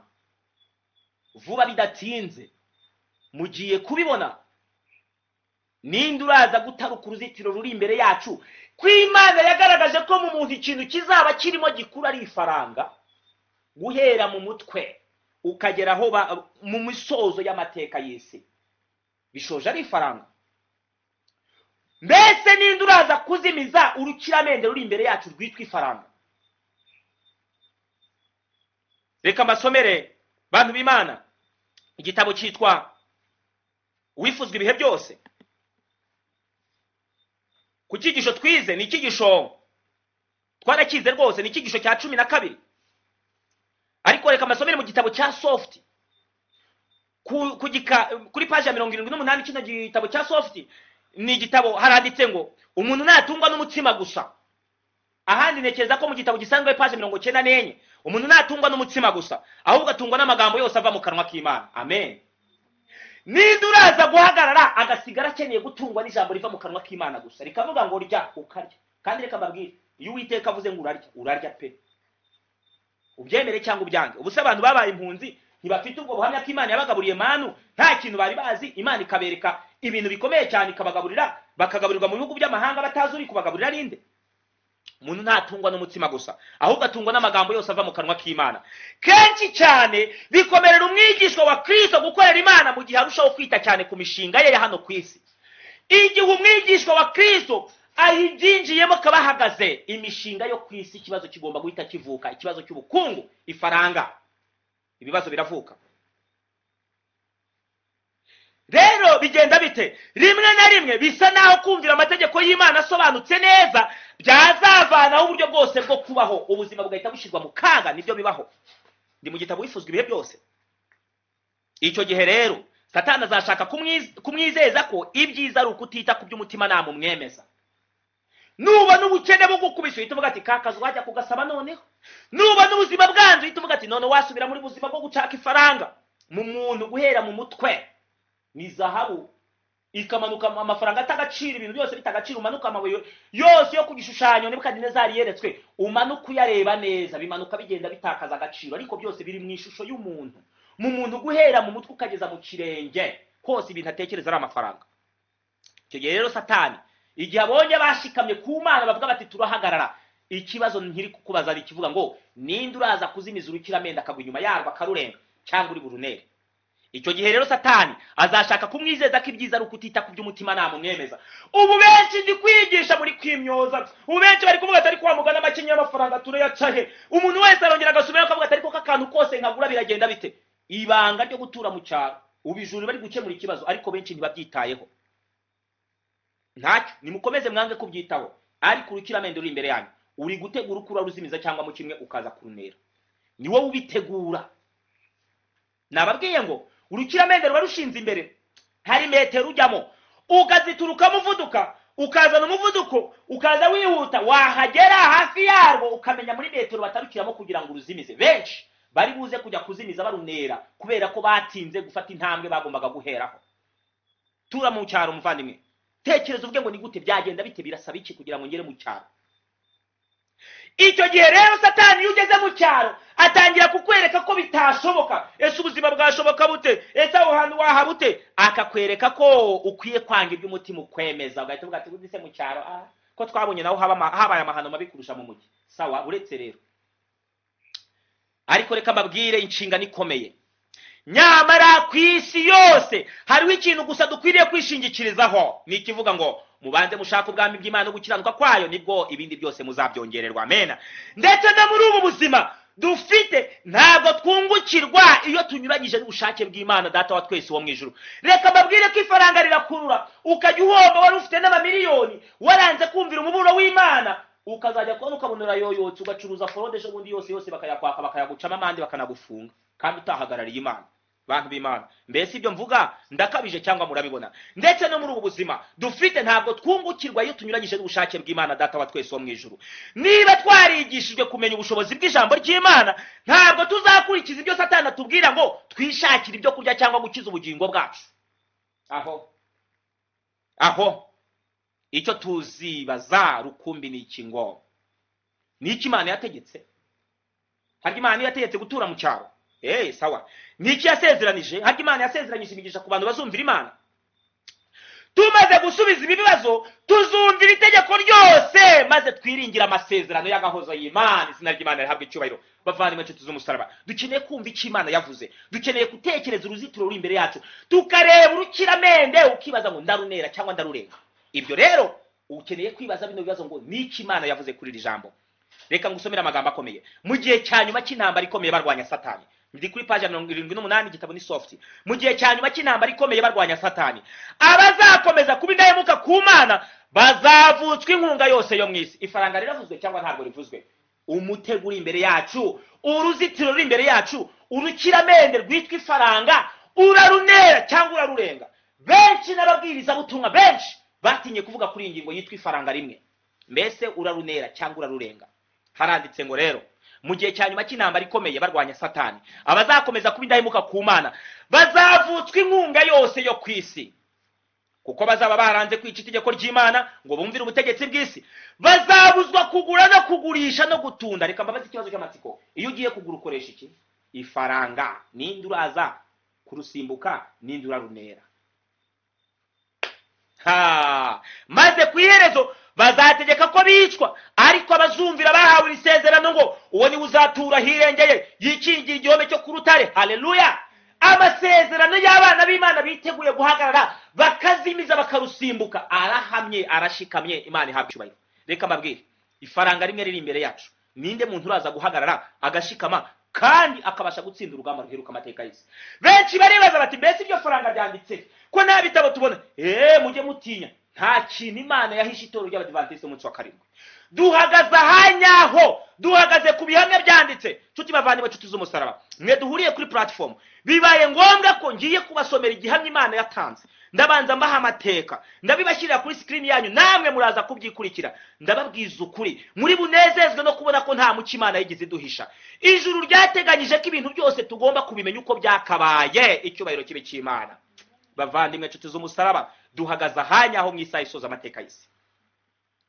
Vuba bidatinze mugiye kubibona. Ninde uraza gutaruka uruzitiro ruri imbere yacu? Ko Imana yagaragaje ko mu muntu ikintu kizaba kirimo gikura ari ifaranga, guhera mu mutwe ukagera aho mu misozo y'amateka y'isi bishoje ari ifaranga. Mbese ninde uraza kuzimiza urukiramende ruri imbere yacu rwitwa ifaranga? Reka mbasomere bantu b'Imana igitabo cyitwa Uwifuzwa ibihe byose. Ku cyigisho twize, ni icyigisho twarakize rwose, ni icyigisho cya 12. Ariko reka mbasomere mu gitabo cya Soft kuri paji ya 78. Kino gitabo cya Soft ni igitabo haranditse ngo umuntu natungwa n'umutsima gusa. Ahandi ntekereza ko mu gitabo gisanzwe paji 94, umuntu natungwa n'umutsima gusa, ahubwo atungwa n'amagambo yose ava mu kanwa k'Imana. Amen. Ninde uraza guhagarara agasigara akeneye gutungwa n'ijambo riva mu kanwa k'Imana gusa, rikavuga ngo rya ukarya? Kandi reka mbabwire, iyo Uwiteka avuze ngo urarya, urarya pe, ubyemere cyangwa ubyange. Ubu se abantu babaye impunzi ntibafite ubwo buhamya ko Imana yabagaburiye manu nta kintu bari bazi, Imana ikabereka ibintu bikomeye cyane ikabagaburira, bakagaburirwa mu bihugu by'amahanga batazi uri kubagaburira ninde? Umuntu ntatungwa n'umutsima gusa, ahubwo atungwa n'amagambo yose ava mu kanwa k'Imana. Kenshi cyane bikomerera umwigishwa wa Kristo gukorera Imana mu gihe arushaho kwita cyane ku mishinga ye ya hano ku isi. Igihe umwigishwa wa Kristo ayibyinjiyemo akaba ahagaze, imishinga yo ku isi ikibazo kigomba guhita kivuka, ikibazo cy'ubukungu, ifaranga, ibibazo biravuka. Rero bigenda bite? Rimwe na rimwe bisa naho kumvira amategeko y'Imana asobanutse neza byazavanaho uburyo bwose bwo kubaho, ubuzima bugahita bushyirwa mu kaga. Nibyo bibaho. Ndi mu gitabo Wifuzwa ibihe byose. Icyo gihe rero Satani azashaka kumwizeza ko ibyiza ari ukutita ku by'umutimanama umwemeza. Nubona ubukene bugukubise uhita uvuga ati ka kazi wajya kugasaba noneho. Nubona ubuzima bwanze uhita uvuga ati none wasubira muri buzima bwo gucaka ifaranga. Mu muntu guhera mu mutwe ni zahabu ikamanuka, amafaranga atagaciro, ibintu byose bitagaciro, umanuka amabuye yose yo ku gishushanyo Nebukadinezari yeretswe, umanuka uyareba neza, bimanuka bigenda bitakaza agaciro, ariko byose biri mu ishusho y'umuntu. Mu muntu guhera mu mutwe ukageza mu kirenge hose ibintu atekereza ari amafaranga. Icyo gihe rero Satani igihe abonye bashikamye ku Mana bavuga bati turahagarara, ikibazo nkiri kukubaza ari ikivuga ngo ninde uraza kuzimiza urukiramende akagwa inyuma yarwo akarurenga cyangwa uri burunere? Icyo gihe rero Satani azashaka kumwizeza ko ibyiza ari ukutita ku by'umutimanama umwemeza. Ubu benshi ndi kwigisha muri kwimyoza, ubu benshi bari kuvuga ati ariko wa mugani amakinnyi y'amafaranga turayaca he? Umuntu wese arongera agasubirayo akavuga ati ariko k'akantu kose nkagura biragenda bite? Ibanga ryo gutura mu cyaro, ubijura bari gukemura ikibazo, ariko benshi ntibabyitayeho. Ntacyo, nimukomeze mwange kubyitaho, ariko urukiramende ruri imbere yanyu uri gutegura uko uraruzimiza cyangwa mu kimwe ukaza kurunera, ni wowe ubitegura. Nababwiye ngo urukiramende ruba rushinze imbere, hari metero ujyamo ukaziturukamo umuvuduka, ukazana umuvuduko, ukaza wihuta, wahagera hafi yarwo ukamenya muri metero batarukiramo kugira ngo uruzimize. Benshi bari buze kujya kuzimiza barunera kubera ko batinze gufata intambwe bagombaga guheraho. Tura mu cyaro muvandimwe, tekereza uvuge ngo ni gute byagenda bite, birasaba iki kugira ngo ngere mu cyaro? Icyo gihe rero Satani iyo ugeze mu cyaro atangira kukwereka ko bitashoboka. Ese ubuzima bwashoboka bute? Ese aho hantu wahaba ute? Akakwereka ko ukwiye kwanga iby'umutima ukwemeza, ugahita uvuga ati uzi se mu cyaro ko twabonye naho habaye amahano mabi kurusha mu mujyi. Sawa, uretse rero, ariko reka mbabwire inshingano ikomeye. Nyamara ku isi yose hariho ikintu gusa dukwiriye kwishingikirizaho, ni ikivuga ngo mubanze mushaka ubwami bw'Imana no gukiranuka kwayo, nibwo ibindi byose muzabyongererwa. Amena. Ndetse no muri ubu buzima dufite ntabwo twungukirwa iyo tunyuranyije n'ubushake bw'Imana Data wa twese wo mu ijuru. Reka mbabwire ko ifaranga rirakurura, ukajya uhomba wari ufite n'amamiliyoni, waranze kumvira umuburo w'Imana, ukazajya kubona ukabona urayoyotse, ugacuruza forode ejo bundi yose yose bakayakwaka, bakayagucamo amande, bakanagufunga kandi utahagarariye Imana. Bantu b'Imana, mbese ibyo mvuga ndakabije cyangwa murabibona? Ndetse no muri ubu buzima dufite ntabwo twungukirwa iyo tunyuranyije n'ubushake bw'Imana Data wa twese wo mu ijuru. Niba twarigishijwe kumenya ubushobozi bw'ijambo ry'Imana, ntabwo tuzakurikiza ibyo Satani atubwira ngo twishakire ibyo kurya cyangwa gukiza ubugingo bwacu. Aho icyo tuzibaza rukumbi ni iki ngo ni iki Imana yategetse? Harya Imana yategetse gutura mu cyaro? Sawa. Ni iki yasezeranije? Harya Imana yasezeranyije imigisha ku bantu bazumvira Imana? Tumaze gusubiza ibi bibazo, tuzumvira itegeko ryose maze twiringira amasezerano y'agahozo y'Imana. Izina ry'Imana rihabwe icyubahiro. Bavandimwe nshuti z'umusaraba, dukeneye kumva icyo Imana yavuze, dukeneye gutekereza uruzitiro ruri imbere yacu, tukareba urukiramende, ukibaza ngo ndarunera cyangwa ndarurenga. Ibyo rero ukeneye kwibaza bino bibazo ngo ni iki Imana yavuze kuri iri jambo. Reka ngusomere amagambo akomeye. Mu gihe cya nyuma cy'intambara ikomeye barwanya Satani, ndi kuri paji ya 78, igitabo ni soft. Mu gihe cya nyuma cy'intambara ikomeye barwanya Satani, abazakomeza kuba indahemuka ku Mana bazavutswa inkunga yose yo mu isi. Ifaranga riravuzwe cyangwa ntabwo rivuzwe? Umutego uri imbere yacu, uruzitiro ruri imbere yacu, urukiramende rwitwa ifaranga, urarunera cyangwa urarurenga? Benshi n'ababwirizabutumwa benshi batinye kuvuga kuri iyi ngingo yitwa ifaranga rimwe. Mbese urarunera cyangwa urarurenga? Haranditse ngo rero mu gihe cya nyuma cy'intambara ikomeye barwanya Satani, abazakomeza kuba indahemuka ku Mana bazavutswa inkunga yose yo ku isi, kuko bazaba baranze kwica itegeko ry'Imana ngo bumvire ubutegetsi bw'isi. Bazabuzwa kugura no kugurisha no gutunda. Reka mbabaze ikibazo cy'amatsiko, iyo ugiye kugura ukoresha iki? Ifaranga. Ninde uraza kurusimbuka, ninde urarunera? Maze ku iherezo bazategeka ko bicwa, ariko abazumvira bahawe isezerano ngo uwo niwe uzatura hirengeye, yikingira igihome cyo ku rutare. Haleluya! Amasezerano y'abana b'Imana biteguye guhagarara bakazimiza bakarusimbuka, arahamye, arashikamye. Imana ihabwa icyubahiro. Reka mbabwire, ifaranga rimwe riri imbere yacu, ninde muntu uraza guhagarara agashikama kandi akabasha gutsinda urugamba ruheruka amateka y'isi? Benshi baribaza bati mbese iryo faranga ryanditse ko nta bitabo tubona? Mujye mutinya, nta kintu Imana yahishe itorero ry'Abadivantisiti umunsi wa karindwi. Duhagaze ahanyaho, duhagaze ku bihamya byanditse. Nshuti bavandimwe, nshuti z'umusaraba, mwe duhuriye kuri platform, bibaye ngombwa ko ngiye kubasomera igihamya Imana yatanze. Ndabanza mbaha amateka, ndabibashyirira kuri screen yanyu, namwe muraza kubyikurikira. Ndababwiza ukuri, muri bunezezwe no kubona ko nta mucyo Imana yigeze iduhisha. Ijuru ryateganyije ko ibintu byose tugomba kubimenya uko byakabaye. Icyubahiro kibe cy'Imana. Bavandimwe, nshuti z'umusaraba, duhagaze ahanyaho mu isaha isoza amateka y'isi.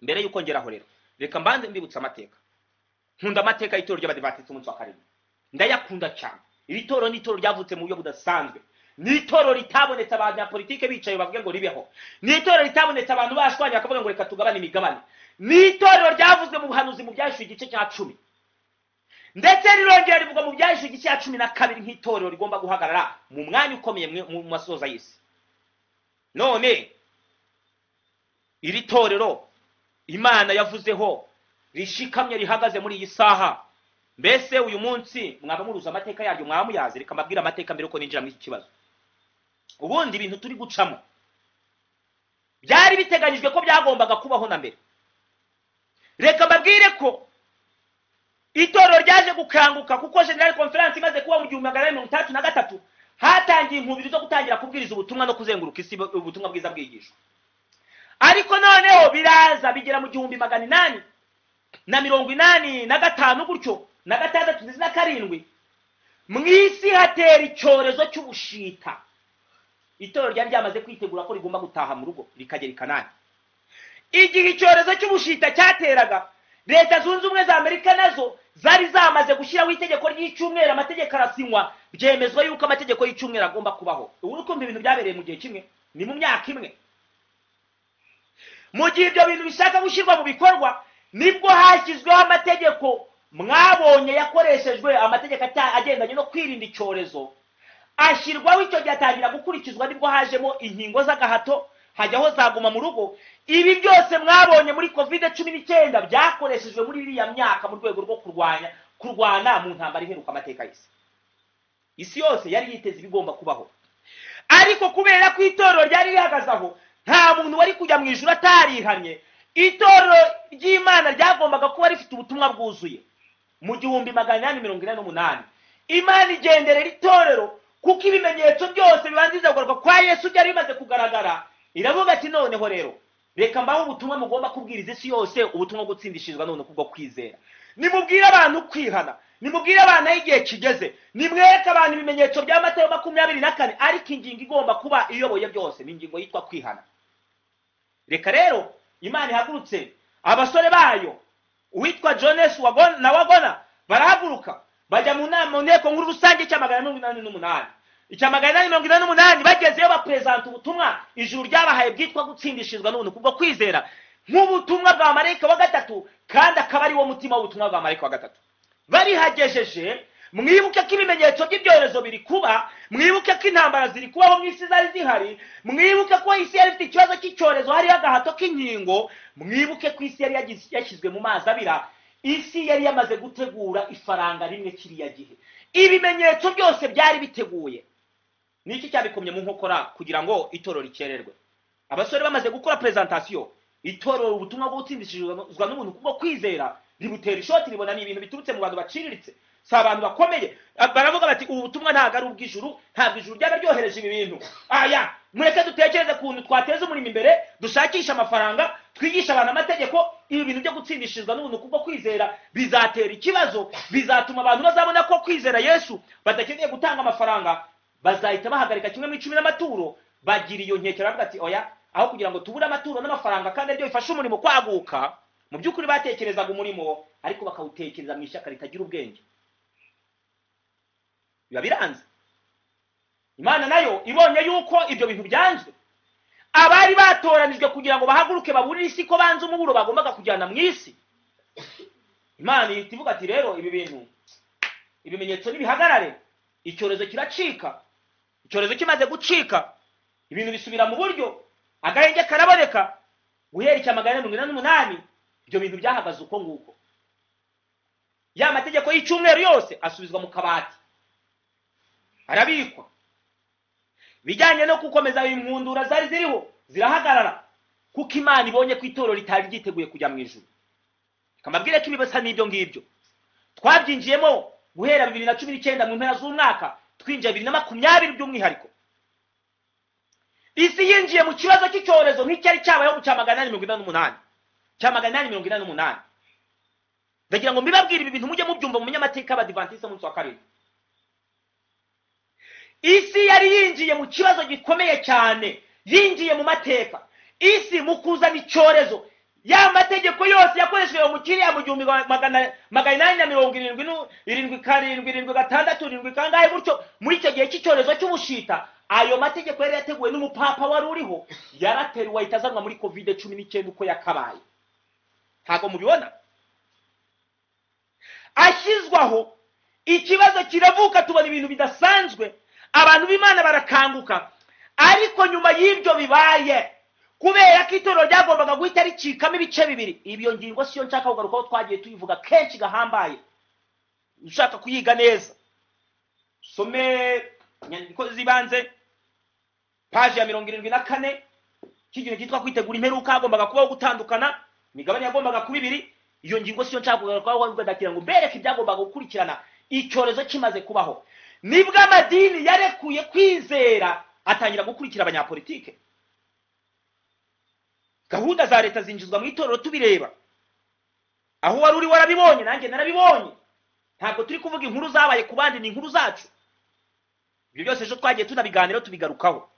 Mbere y'uko ngeraho rero, reka mbanze mbibutse amateka. Nkunda amateka y'itorero ry'Abadivantisiti umunsi wa karindwi, ndayakunda cyane. Iri torero ni itorero ryavutse mu buryo budasanzwe, ni itorero ritabonetse abanyapolitike bicaye bavuge ngo ribeho, ni itorero ritabonetse abantu bashwanye bakavuga ngo reka tugabane imigabane. Ni itorero ryavuzwe mu buhanuzi mu Byahishuwe igice cya 10, ndetse rirongera rivugwa mu Byahishuwe igice cya 12 nk'itorero rigomba guhagarara mu mwanya ukomeye mu masoza y'isi. None iri torero Imana yavuzeho rishikamye rihagaze muri iyi saha, mbese uyu munsi mwaba muruza amateka yaryo, mwaba muyazi? Reka mbabwire amateka mbere uko ninjira muri iki kibazo. Ubundi ibintu turi gucamo byari biteganyijwe ko byagombaga kubaho na mbere. Reka mbabwire ko itorero ryaje gukanguka kuko General Conference imaze kuba mu 1863, hatangiye inkubiri zo gutangira kubwiriza ubutumwa no kuzenguruka isi ubutumwa bwiza bwigishwa. Ariko noneho biraza bigera mu 1885 gutyo na 6 ndetse na 7, mu isi hatera icyorezo cy'ubushita. Itorero ryari ryamaze kwitegura ko rigomba gutaha mu rugo rikagera i Kanani. Igihe icyorezo cy'ubushita cyateraga, Leta Zunze Ubumwe za Amerika nazo zari zamaze gushyiraho itegeko ry'icyumweru, amategeko arasinywa, byemezwa yuko amategeko y'icyumweru agomba kubaho. Ubu uri kumva ibintu byabereye mu gihe kimwe, ni mu myaka imwe. Mu gihe ibyo bintu bishaka gushyirwa mu bikorwa, nibwo hashyizweho amategeko mwabonye yakoreshejwe, amategeko agendanye no kwirinda icyorezo ashyirwaho. Icyo gihe atangira gukurikizwa, nibwo hajemo inkingo z'agahato, hajyaho zaguma mu rugo. Ibi byose mwabonye muri COVID-19 byakoreshejwe muri iriya myaka mu rwego rwo kurwanya Kurwana mu ntambara iheruka amateka y'isi. Isi yose yari yiteze ibigomba kubaho, ariko kubera ko itorero ryari rihagaze aho, nta muntu wari kujya mu ijuru atarihanye. Itorero ry'Imana ryagombaga kuba rifite ubutumwa bwuzuye. Mu 1888 Imana igenderera itorero, kuko ibimenyetso byose bibanziriza kugaruka kwa Yesu byari bimaze kugaragara. Iravuga ati noneho rero reka mbaho ubutumwa mugomba kubwiriza isi yose, ubutumwa bwo gutsindishirizwa none kubwo kwizera. Nimubwire abantu kwihana, nimubwire abantu aho igihe kigeze, nimwereke abantu ibimenyetso bya Matayo 24. Ariko ingingo igomba kuba iyoboye byose ni ingingo yitwa kwihana. Reka rero Imana ihagurutse abasore bayo, uwitwa Jones na Wagona barahaguruka bajya mu nama mu nteko nkuru rusange cya 888. Icya 888 bagezeyo bapresenta ubutumwa ijuru ryabahaye bwitwa gutsindishirizwa n'ubuntu kubwo kwizera, nk'ubutumwa bwa marayika wa gatatu, kandi akaba ari wo mutima w'ubutumwa bwa marayika wa gatatu. Barihagejeje. Mwibuke ko ibimenyetso by'ibyorezo biri kuba, mwibuke ko intambara ziri kubaho mu isi zari zihari, mwibuke ko isi yari ifite ikibazo cy'icyorezo, hariho agahato k'inkingo, mwibuke ko isi yari yashyizwe mu mazi abira, isi yari yamaze gutegura ifaranga rimwe kiriya gihe. Ibimenyetso byose byari biteguye. Niki cyabikomye mu nkokora kugira ngo itorero rikererwe? Abasore bamaze gukora presentation, itorero ubutumwa bwo gutsindishirizwa n'ubuntu kubwo kwizera ributera ishoti, ribona ni ibintu biturutse mu bantu baciriritse, si abantu bakomeye. Baravuga bati ubu butumwa ntabwo ari ubw'ijuru, ntabwo ijuru ryaba ryohereje ibi bintu. Aya, mureke dutekereze kuntu twateza umurimo imbere, dushakishe amafaranga, twigishe abantu amategeko. Ibi bintu byo gutsindishirizwa n'ubuntu kubwo kwizera bizatera ikibazo, bizatuma abantu bazabona ko kwizera Yesu badakeneye gutanga amafaranga, bazahita bahagarika kimwe mu 10 n'amaturo. Bagira iyo nkeke, baravuga ati oya, aho kugira ngo tubure amaturo n'amafaranga kandi aribyo bifasha umurimo kwaguka. Mu by'ukuri batekerezaga umurimo, ariko bakawutekereza mu ishyaka ritagira ubwenge. Biba biranze. Imana nayo ibonye yuko ibyo bintu byanzwe, abari batoranijwe kugira ngo bahaguruke baburire isi ko banze umuburo bagombaga kujyana mu isi, Imana ihita ivuga ati rero ibi bintu, ibimenyetso nibihagarare. Icyorezo kiracika. Icyorezo kimaze gucika, ibintu bisubira mu buryo, agahenge karaboneka. Guhera icya 488 ibyo bintu byahagaze uko nguko. Ya mategeko y'icyumweru yose asubizwa mu kabati, arabikwa. Bijyanye no gukomeza inkundura zari ziriho zirahagarara, kuko Imana ibonye ko itorero ritari ryiteguye kujya mu ijuru. Kamabwire ko ibibasa n'ibyo ngibyo twabyinjiyemo guhera 2019 mu mpera z'umwaka, twinjiye 2020 by'umwihariko. Isi yinjiye mu kibazo cy'icyorezo nk'icyari cyabayeho mu cya 888. Cya 888. Ndagira ngo mbibabwire ibi bintu mujye mubyumva mu munyamateka y'Abadivantiste umunsi wa kabiri. Isi yari yinjiye mu kibazo gikomeye cyane, yinjiye mu mateka. Isi mu kuzana icyorezo, ya mategeko yose yakoreshejwe mu kiriya mu 1877, 7, 6, 7 kangahe gutyo, muri icyo gihe cy'icyorezo cy'ubushita, ayo mategeko yari yateguwe n'umupapa wari uriho, yarateruwe ahita azanwa muri COVID-19 uko yakabaye. Ntabwo mubibona? Ashyizwaho ikibazo kiravuka, tubona ibintu bidasanzwe, abantu b'Imana barakanguka. Ariko nyuma y'ibyo bibaye, kubera ko itorero ryagombaga guhita ricikamo ibice bibiri, ibyo ngingo siyo nshaka kugarukaho, twagiye tuyivuga kenshi gahambaye. Ushaka kuyiga neza some inyandiko z'ibanze, paje ya 74, cy'ikintu cyitwa kwitegura imperuka. Hagombaga kubaho gutandukana, imigabane yagombaga kuba ibiri. Iyo ngingo siyo nshaka kugarukaho, ahubwo ndagira ngo mbereke ibyagombaga gukurikirana icyorezo kimaze kubaho. Nibwo amadini yarekuye kwizera atangira gukurikira abanyapolitike. Gahunda za leta zinjizwa mu itorero tubireba. Aho wari uri warabibonye, nanjye narabibonye. Ntabwo turi kuvuga inkuru zabaye ku bandi, ni inkuru zacu. Ibyo byose ejo twagiye tunabiganiraho, tubigarukaho.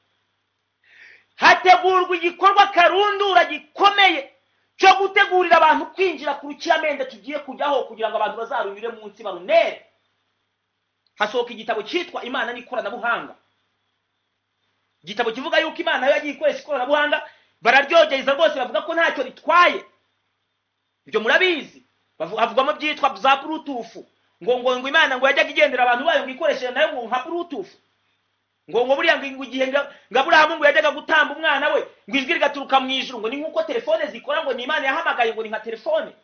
Hategurwa igikorwa karundura gikomeye cyo gutegurira abantu kwinjira ku rukiramende tugiye kujyaho, kugira ngo abantu bazarunyure munsi barunere. Hasohoka igitabo cyitwa Imana n'ikoranabuhanga. Igitabo kivuga yuko Imana yo yagiye ikoresha ikoranabuhanga, bararyogeza rwose, bavuga ko ntacyo ritwaye. Ibyo murabizi. Havugwamo byitwa za Bluetooth, ngo ngo ngo Imana ngo yajyaga igendera abantu bayo ngo ikoresheje nayo ngo nka Bluetooth. Ngo ngo buriya ngo igihe ngo Aburahamu ngo yajyaga gutamba umwana we, ngo ijwi rigaturuka mu ijuru, ngo ni nkuko telefone zikora, ngo ni Imana yahamagaye, ngo ni nka telefone.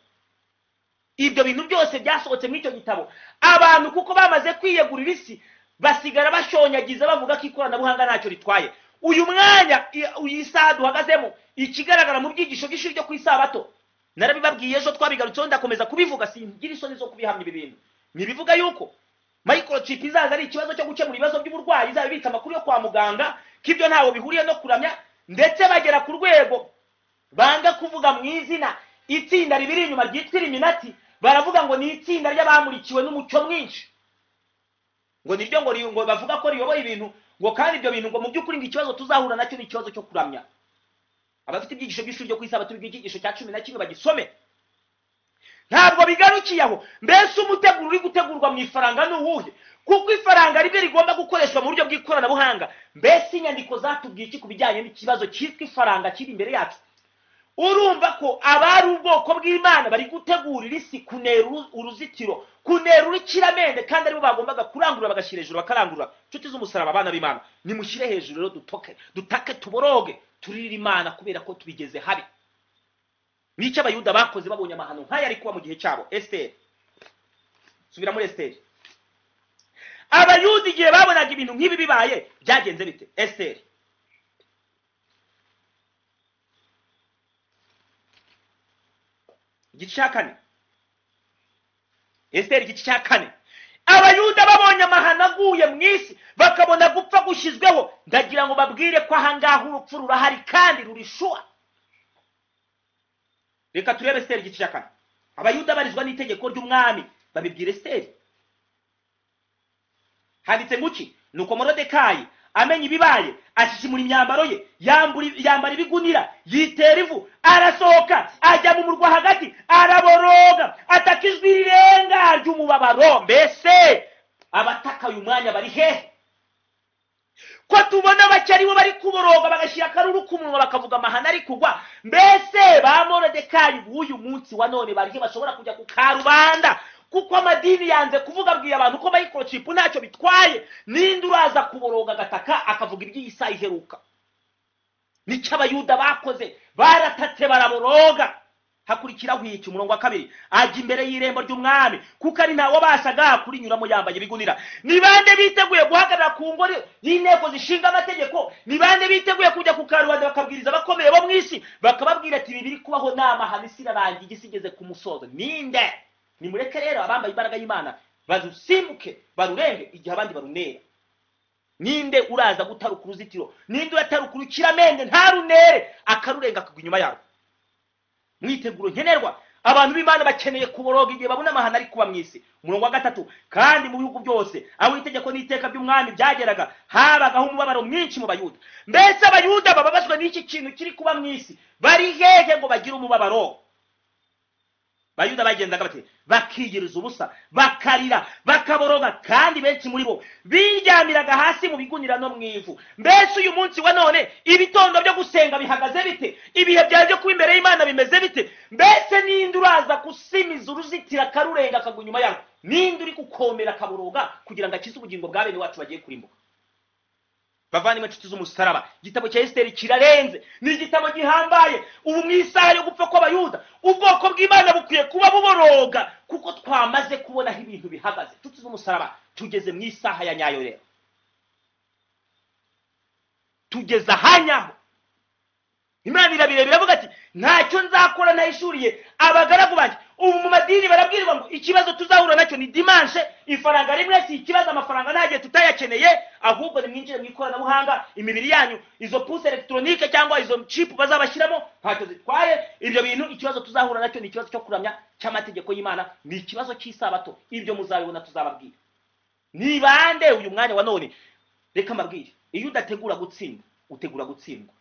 Ibyo bintu byose byasohotse muri icyo gitabo. Abantu kuko bamaze kwiyegurira isi basigara bashonyagiza bavuga ko ikoranabuhanga ntacyo ritwaye. Uyu mwanya, iyi saha duhagazemo, ikigaragara mu byigisho by'ishuri ryo ku isabato, narabibabwiye ejo, twabigarutseho, ndakomeza kubivuga, singira isoni zo kubihamya. Ibi bintu ntibivuga yuko microchip izaza ari ikibazo cyo gukemura ibibazo by'uburwayi, izaba ibitse amakuru yo kwa muganga, ko ibyo ntaho bihuriye no kuramya. Ndetse bagera ku rwego banga kuvuga mu izina itsinda ribiri inyuma ryitwa Illuminati, baravuga ngo ni itsinda ry'abamurikiwe n'umucyo mwinshi, ngo niryo ngo bavuga ko riyoboye ibintu, ngo kandi ibyo bintu ngo mu by'ukuri ngo ikibazo tuzahura nacyo ni ikibazo cyo kuramya. Abafite ibyigisho by'ishuri ryo ku isabato, icyigisho cya 11 bagisome. Ntabwo bigarukiye aho. Mbese umuteguro uri gutegurwa mu ifaranga ni uwuhe? Kuko ifaranga ribyo rigomba gukoreshwa mu buryo bw'ikoranabuhanga. Mbese inyandiko zatubwiye iki ku bijyanye n'ikibazo cyitwa ifaranga kiri imbere yacu? Urumva ko abari ubwoko bw'Imana bari gutegurira isi kunera uruzitiro, kunera urukiramende, kandi aribo bagombaga kurangurura, bagashyira hejuru, bakarangurura. Inshuti z'umusaraba, abana b'Imana, nimushyire hejuru rero, dutoke, dutake, tuboroge, turirire Imana kubera ko tubigeze habi. Nicyo Abayuda bakoze babonye amahano nk'aya ari kuba mu gihe cyabo. Esiteri, subira muri Esiteri. Abayuda igihe babonaga ibintu nk'ibi bibaye byagenze bite? Esiteri igice cya 4. Esiteri igice cya 4. Abayuda babonye amahano aguye mu isi, bakabona gupfa gushyizweho, ndagira ngo babwire ko ahangaha urupfu rurahari kandi rurishua. Reka turebe Esiteri igice cya 4. Abayuda barizwa n'itegeko ry'umwami, babibwira Esiteri. Handitse nguki: nuko Morodekayi amenya ibibaye, ashishimura imyambaro ye, yambara ibigunira, yitera ivu, arasohoka ajya mu murwa hagati, araboroga, ataka ijwi rirenga ry'umubabaro. Mbese abataka uyu mwanya bari hehe? Ko tubona bake aribo bari kuboroga, bagashyira akaruru ku munwa, bakavuga amahano ari kugwa. Mbese ba Morodekayi b'uyu munsi wa none barihe bashobora kujya ku karubanda? Kuko amadini yanze kuvuga, abwiye abantu ko microchip ntacyo bitwaye. Ninde uraza kuboroga agataka akavuga iby'iyi saha iheruka? Nicyo Abayuda bakoze, baratatse, baraboroga. Hakurikiraho iki? Umurongo wa 2, ajya imbere y'irembo ry'umwami, kuko ari ntawe wabashaga kurinyuramo yambaye ibigunira. Ni bande biteguye guhagarara ku ngoro y'inteko zishinga amategeko? Ni bande biteguye kujya ku karubanda bakabwiriza abakomeye bo mu isi, bakababwira ati ibi biri kubaho ni amahano, isi irarangiye, isi igeze ku musozo? Ninde? Nimureke rero abambaye imbaraga y'Imana barusimbuke, barurenge igihe abandi barunera. Ninde uraza gutaruka uruzitiro? Ninde urataruka urukiramende ntarunere, akarurenga akagwa inyuma yarwo? Mwiteguro nkenerwa, abantu b'Imana bakeneye kuboroga igihe babona amahano ari kuba mu isi. Umurongo wa 3, kandi mu bihugu byose aho itegeko n'iteka by'umwami byageraga, habagaho umubabaro mwinshi mu Bayuda. Mbese Abayuda bababazwa n'iki kintu kiri kuba mu isi, bari hehe ngo bagire umubabaro? Bayuda bagendaga bate? Bakiyiriza ubusa, bakarira, bakaboroga, kandi benshi muri bo biryamiraga hasi mu bigunira no mu ivu. Mbese uyu munsi wa none ibitondo byo gusenga bihagaze bite? Ibihe byawe byo kuba imbere y'Imana bimeze bite? Mbese ninde uraza gusimiza uruzitiro akarurenga akagwa inyuma yarwo? Ninde uri gukomera akaboroga kugira ngo akize ubugingo bwa bene wacu bagiye kurimbuka? Bavandimwe, inshuti z'umusaraba, igitabo cya Esiteri kirarenze, ni igitabo gihambaye. Ubu mu isaha yo gupfa kw'Abayuda, ubwoko bw'Imana bukwiye kuba buboroga, kuko twamaze kubona aho ibintu bihagaze. Inshuti z'umusaraba, tugeze mu isaha ya nyayo rero, tugeze ahanyaho. Imana irabireba iravuga ati ntacyo nzakora ntayishuriye abagaragu banjye. Ubu mu madini barabwirwa ngo ikibazo tuzahura nacyo ni dimanche, ifaranga rimwe si ikibazo, amafaranga ntagiye tutayakeneye, ahubwo nimwinjire mu ikoranabuhanga, imibiri yanyu izo puce electronique cyangwa izo chip bazabashyiramo ntacyo zitwaye. Ibyo bintu ikibazo tuzahura nacyo ni ikibazo cyo kuramya cy'amategeko y'Imana, ni ikibazo cy'isabato. Ibyo muzabibona, tuzababwira. Ni bande uyu mwanya wa none? Reka mbabwire, iyo udategura gutsinda utegura gutsindwa.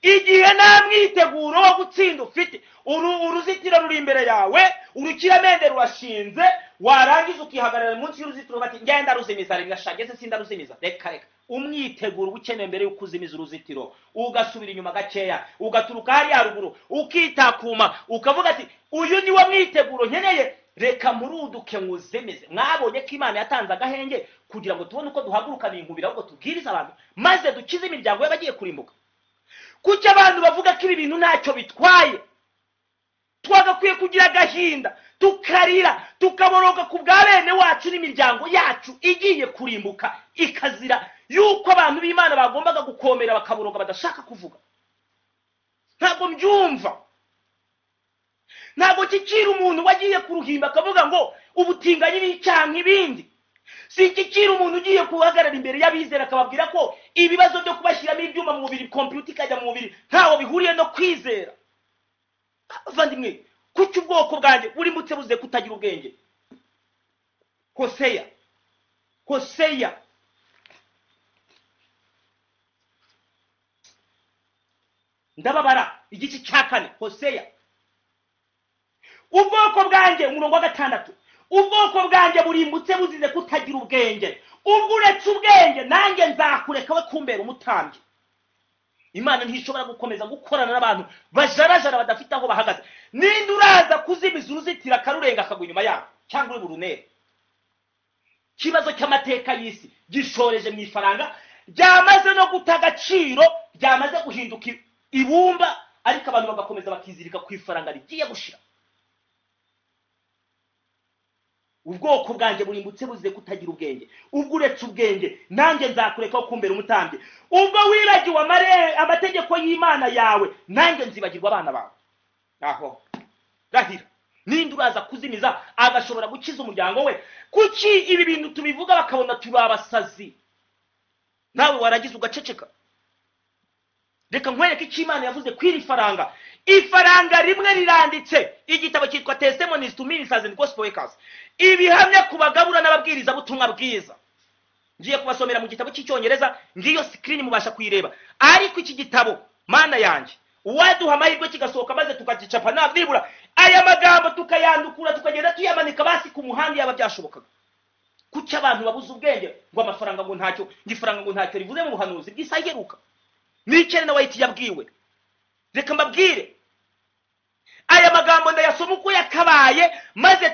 Igihe nta mwiteguro wo gutsinda ufite, uruzitiro ruri imbere yawe, urukiramende rurashinze, warangiza ukihagarara munsi y'uruzitiro bati ngenda ruzimiza rimwe, shageze sindaruzimiza. Reka reka, umwiteguro ukeneye mbere y'uko uzimiza uruzitiro, ugasubira inyuma gakeya, ugaturuka hariya haruguru, ukitakuma, ukavuga ati uyu ni wo mwiteguro nkeneye, reka muruduke nkuzimize. Mwabonye ko Imana yatanze agahenge kugira ngo tubone uko duhagurukana inkubira, ahubwo tubwirize abantu maze dukize imiryango y'abagiye kurimbuka. Kuki abantu bavuga ko ibi bintu ntacyo bitwaye? Twagakwiye kugira agahinda, tukarira, tukaboroga ku bwa bene wacu n'imiryango yacu igiye kurimbuka, ikazira yuko abantu b'Imana bagombaga gukomera bakaboroga badashaka kuvuga. Ntabwo mbyumva. Ntabwo kikira umuntu wagiye ku ruhimbi akavuga ngo ubutinganyi ni icyaha nk'ibindi. Si ikikira umuntu ugiye guhagarara imbere y'abizera akababwira ko ibibazo byo kubashyiramo ibyuma mu mubiri, kompiyuta ikajya mu mubiri, ntaho bihuriye no kwizera. Abavandimwe, kuki ubwoko bwanjye burimutse buze kutagira ubwenge? Hoseya, Hoseya ndababara, igice cya 4, Hoseya. Ubwoko bwanjye, umurongo wa 6, ubwoko bwanjye burimbutse buzize kutagira ubwenge. Ubwo uretse ubwenge nanjye nzakureka we kumbera umutambyi. Imana ntishobora gukomeza gukorana n'abantu bajarajara badafite aho bahagaze. Ninde uraza kuzimiza uruzitiro akarurenga akagwa inyuma yabo cyangwa uri burunere? Ikibazo cy'amateka y'isi gishoreje mu ifaranga ryamaze no guta agaciro, ryamaze guhinduka ibumba, ariko abantu bagakomeza bakizirika ku ifaranga rigiye gushira. Ubwoko bwanjye burimbutse buzize kutagira ubwenge. Ubwo uretse ubwenge nanjye nzakureka wo kumbera umutambyi. Ubwo wibagiwe amategeko y'Imana yawe, nanjye nzibagirwa abana bawe. Aho rahira, ninde uraza kuzimiza agashobora gukiza umuryango we? Kuki ibi bintu tubivuga bakabona turi abasazi? Nawe waragize ugaceceka. Reka nkwereke icyo Imana yavuze kw'iri faranga. Ifaranga rimwe riranditse, igitabo cyitwa Testimonies to Ministers and Gospel Workers, ibihamya ku bagabura n'ababwiriza butumwa bwiza. Ngiye kubasomera mu gitabo cy'Icyongereza, ngiyo screen mubasha kuyireba. Ariko iki gitabo, Mana yanjye, uwaduha amahirwe kigasohoka maze tukagicapa nibura aya magambo tukayandukura tukagenda tuyamanika basi ku muhanda, yaba byashobokaga. Kuki abantu babuze ubwenge ngo amafaranga ngo ntacyo, ngo ifaranga ngo ntacyo rivuze mu buhanuzi bw'isaha iheruka? Nicene na White yabwiwe. Reka mbabwire aya magambo ndayasoma uko yakabaye, maze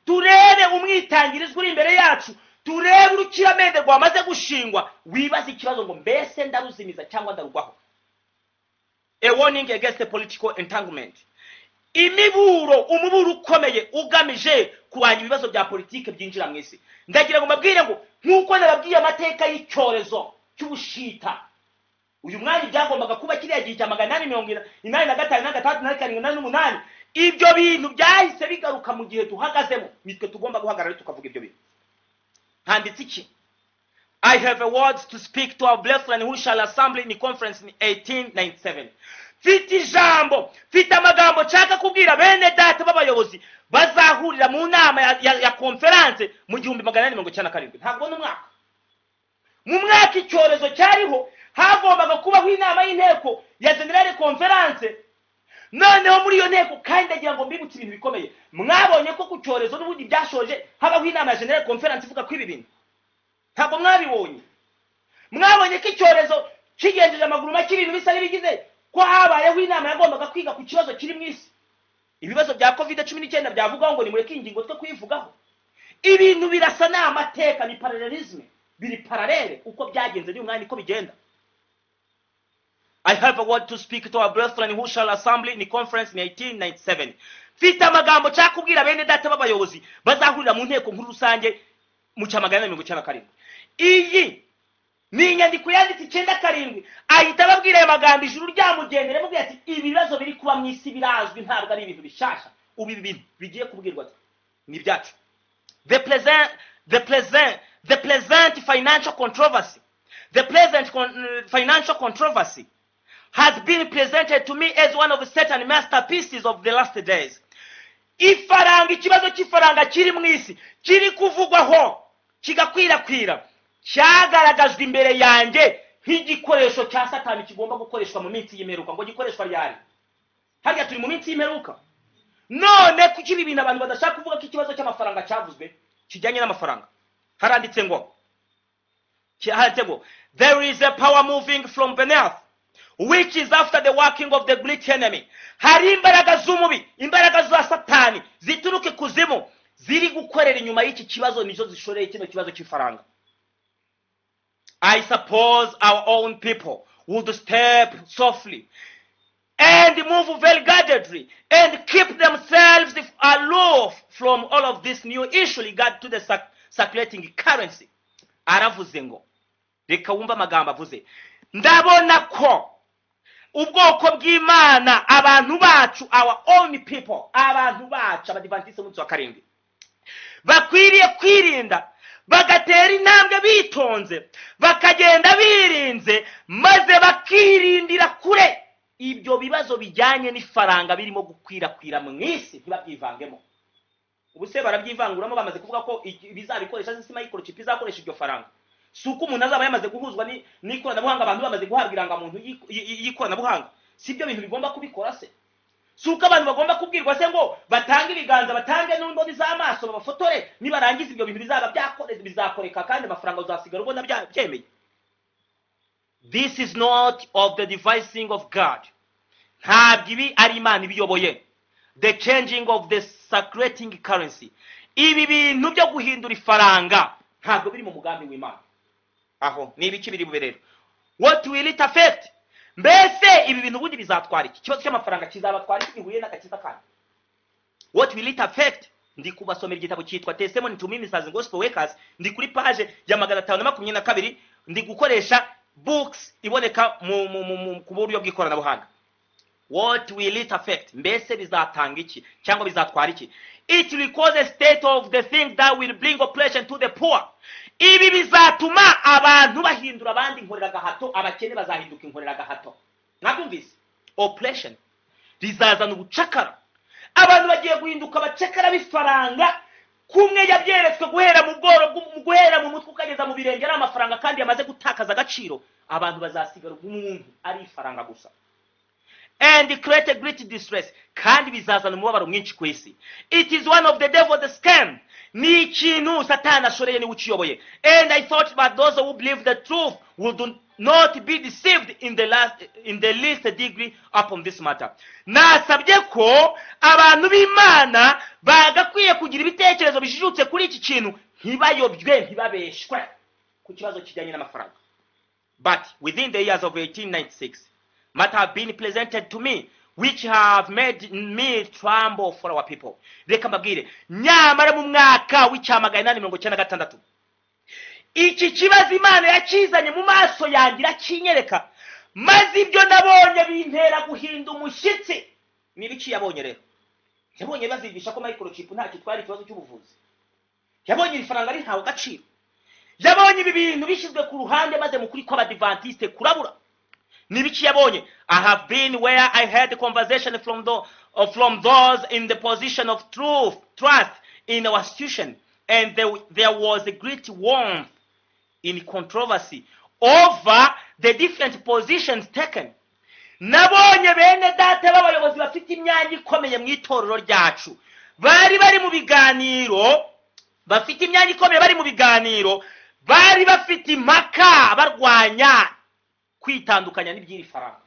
turebe umwitangirizwa uri imbere yacu, turebe urukiramende rwamaze gushingwa, wibaze ikibazo ngo mbese ndaruzimiza cyangwa ndarugwaho. A warning against the political entanglement. Imiburo, umuburo ukomeye ugamije kurwanya ibibazo bya politike byinjira mu isi. Ndagira ngo mbabwire ngo nk'uko nababwiye amateka y'icyorezo cy'ubushita, uyu mwanya byagombaga kuba kiriya gihe cya 885 na 6 na 7 na 8, ibyo bintu byahise bigaruka mu gihe duhagazemo. Nitwe tugomba guhagarara tukavuga ibyo bintu. Handitse iki? I have a word to speak to our brethren who shall assemble in the conference in 1897. Mfite ijambo, mfite amagambo nshaka kubwira bene data b'abayobozi bazahurira mu nama ya conference mu 1897. Ntabwo n'umwaka. Mu mwaka icyorezo cyariho hagombaga kubaho inama y'inteko ya General Conference. Noneho muri iyo nteko kandi ndagira ngo mbibutse ibintu bikomeye. Mwabonye ko ku cyorezo n'ubundi byashoje habaho inama ya General Conference ivuga ko ibi bintu. Ntabwo mwabibonye. Mwabonye ko icyorezo kigenjeje amaguru make, ibintu bisa n'ibigize ko habayeho inama yagombaga kwiga ku kibazo kiri mu isi. Ibibazo bya COVID-19 byavugwaho ngo nimureke ingingo twe kuyivugaho. Ibintu birasa n'amateka, ni parallelisme, biri parallele uko byagenze n'uyu mwanya uko bigenda. I have a word to speak to our brethren who shall assemble in the conference in 1897. Mfite amagambo nshaka kubwira bene data b'abayobozi bazahurira mu nteko nkuru rusange mu cya 897. Iyi ni inyandiko yanditse 97, ahita ababwira aya magambo ijuru ryamugendera, amubwira ati ibibazo biri kuba mu isi birazwi, ntabwo ari ibintu bishasha, ubu ibi bintu bigiye kubwirwa ni ibyacu. The present financial controversy, the present financial controversy has been presented to me as one of Satan's masterpieces of the last days. Ifaranga, ikibazo cy'ifaranga kiri mu isi kiri kuvugwaho kigakwirakwira, cyagaragajwe imbere yanjye nk'igikoresho cya Satani kigomba gukoreshwa mu minsi y'imperuka. Ngo gikoreshwa ryari? Harya turi mu minsi y'imperuka. None kuki ibi bintu abantu badashaka kuvuga ko ikibazo cy'amafaranga cyavuzwe kijyanye n'amafaranga? Haranditse ngo there is a power moving from beneath which is after the working of the great enemy. Hari imbaraga z'umubi, imbaraga za Satani zituruka ikuzimu ziri gukorera inyuma y'iki kibazo, nizo zishoreye kino kibazo cy'ifaranga. I suppose our own people would step softly. And move very guardedly and keep themselves aloof from all of this new issue regard to the circulating currency. Aravuze ngo, reka wumve amagambo avuze: ndabona ko ubwoko bw'Imana, abantu bacu, our own people, abantu bacu Abadivantisiti umunsi wa karindwi, bakwiriye kwirinda, bagatera intambwe bitonze, bakagenda birinze, maze bakirindira kure ibyo bibazo bijyanye n'ifaranga birimo gukwirakwira mu isi, ntibabyivangemo. Ubu se barabyivanguramo? Bamaze kuvuga ko bizabikoresha si microchip izakoresha iryo faranga. Si uko umuntu azaba yamaze guhuzwa n'ikoranabuhanga, abantu bamaze guhabwa irangamuntu y'ikoranabuhanga? Si ibyo bintu bigomba kubikora se? Si uko abantu bagomba kubwirwa se ngo batange ibiganza, batange n'indoni z'amaso, babafotore, nibarangiza ibyo bintu bizaba bizakoreka, kandi amafaranga uzasigara ubona byemeye? This is not of the devising of God. Ntabwo ibi ari Imana ibiyoboye. The changing of the circulating currency, ibi bintu byo guhindura ifaranga, ntabwo biri mu mugambi w'Imana. Aho ni ibiki biri bube rero? What will it affect? Mbese ibi bintu ubundi bizatwara iki? Ikibazo cy'amafaranga kizabatwara iki gihuye n'agakiza kanyu? What will it affect? Ndi kubasomera igitabo cyitwa Testimony to Ministers and Gospel Workers. Ndi kuri page ya 522. Ndi gukoresha books iboneka mu ku buryo bw'ikoranabuhanga. What will it affect? Mbese bizatanga iki cyangwa bizatwara iki? It will cause a state of the thing that will bring oppression to the poor. Ibi bizatuma abantu bahindura abandi inkoreragahato. Abakene bazahinduka inkoreragahato. Mwabyumvise? Oppression, rizazana ubucakara. Abantu bagiye guhinduka abacakara b'ifaranga. Kumwe yabyeretswe, guhera mu bworo guhera mu mutwe ukageza mu birenge ari amafaranga, kandi yamaze gutakaza agaciro. Abantu bazasigara umuntu ari ifaranga gusa. And create a great distress, kandi bizazana umubabaro mwinshi ku isi. It is one of the devil's scam. Ni ikintu Satani ashoreye, niwe ukiyoboye. And I thought that those who believe the truth will not be deceived in the least degree upon this matter. Nasabye ko abantu b'Imana bagakwiye kugira ibitekerezo bijijutse kuri iki kintu, ntibayobywe, ntibabeshwe ku kibazo kijyanye n'amafaranga. But within the years of 1896, matter have been presented to me which have made me tremble for our people. Reka mbabwire, nyamara mu mwaka w'1896, iki kibazo Imana yakizanye mu maso yanjye, irakinyereka, maze ibyo nabonye bintera guhinda umushyitsi. Ni ibiki yabonye rero? Yabonye bazigisha ko microchip ntacyo itwara ikibazo cy'ubuvuzi. Yabonye iri faranga rihawe agaciro. Yabonye ibi bintu bishyizwe ku ruhande, maze mu kuri kw'Abadivantisite kurabura. Ni ibiki yabonye? I have been where I had a conversation from those in the position of truth, trust in our institution, and there was a great warmth in controversy over the different positions taken. Nabonye bene data b'abayobozi bafite imyanya ikomeye mu itorero ryacu bari bari mu biganiro, bafite imyanya ikomeye, bari mu biganiro, bari bafite impaka, barwanya kwitandukanya n'iby'iri faranga.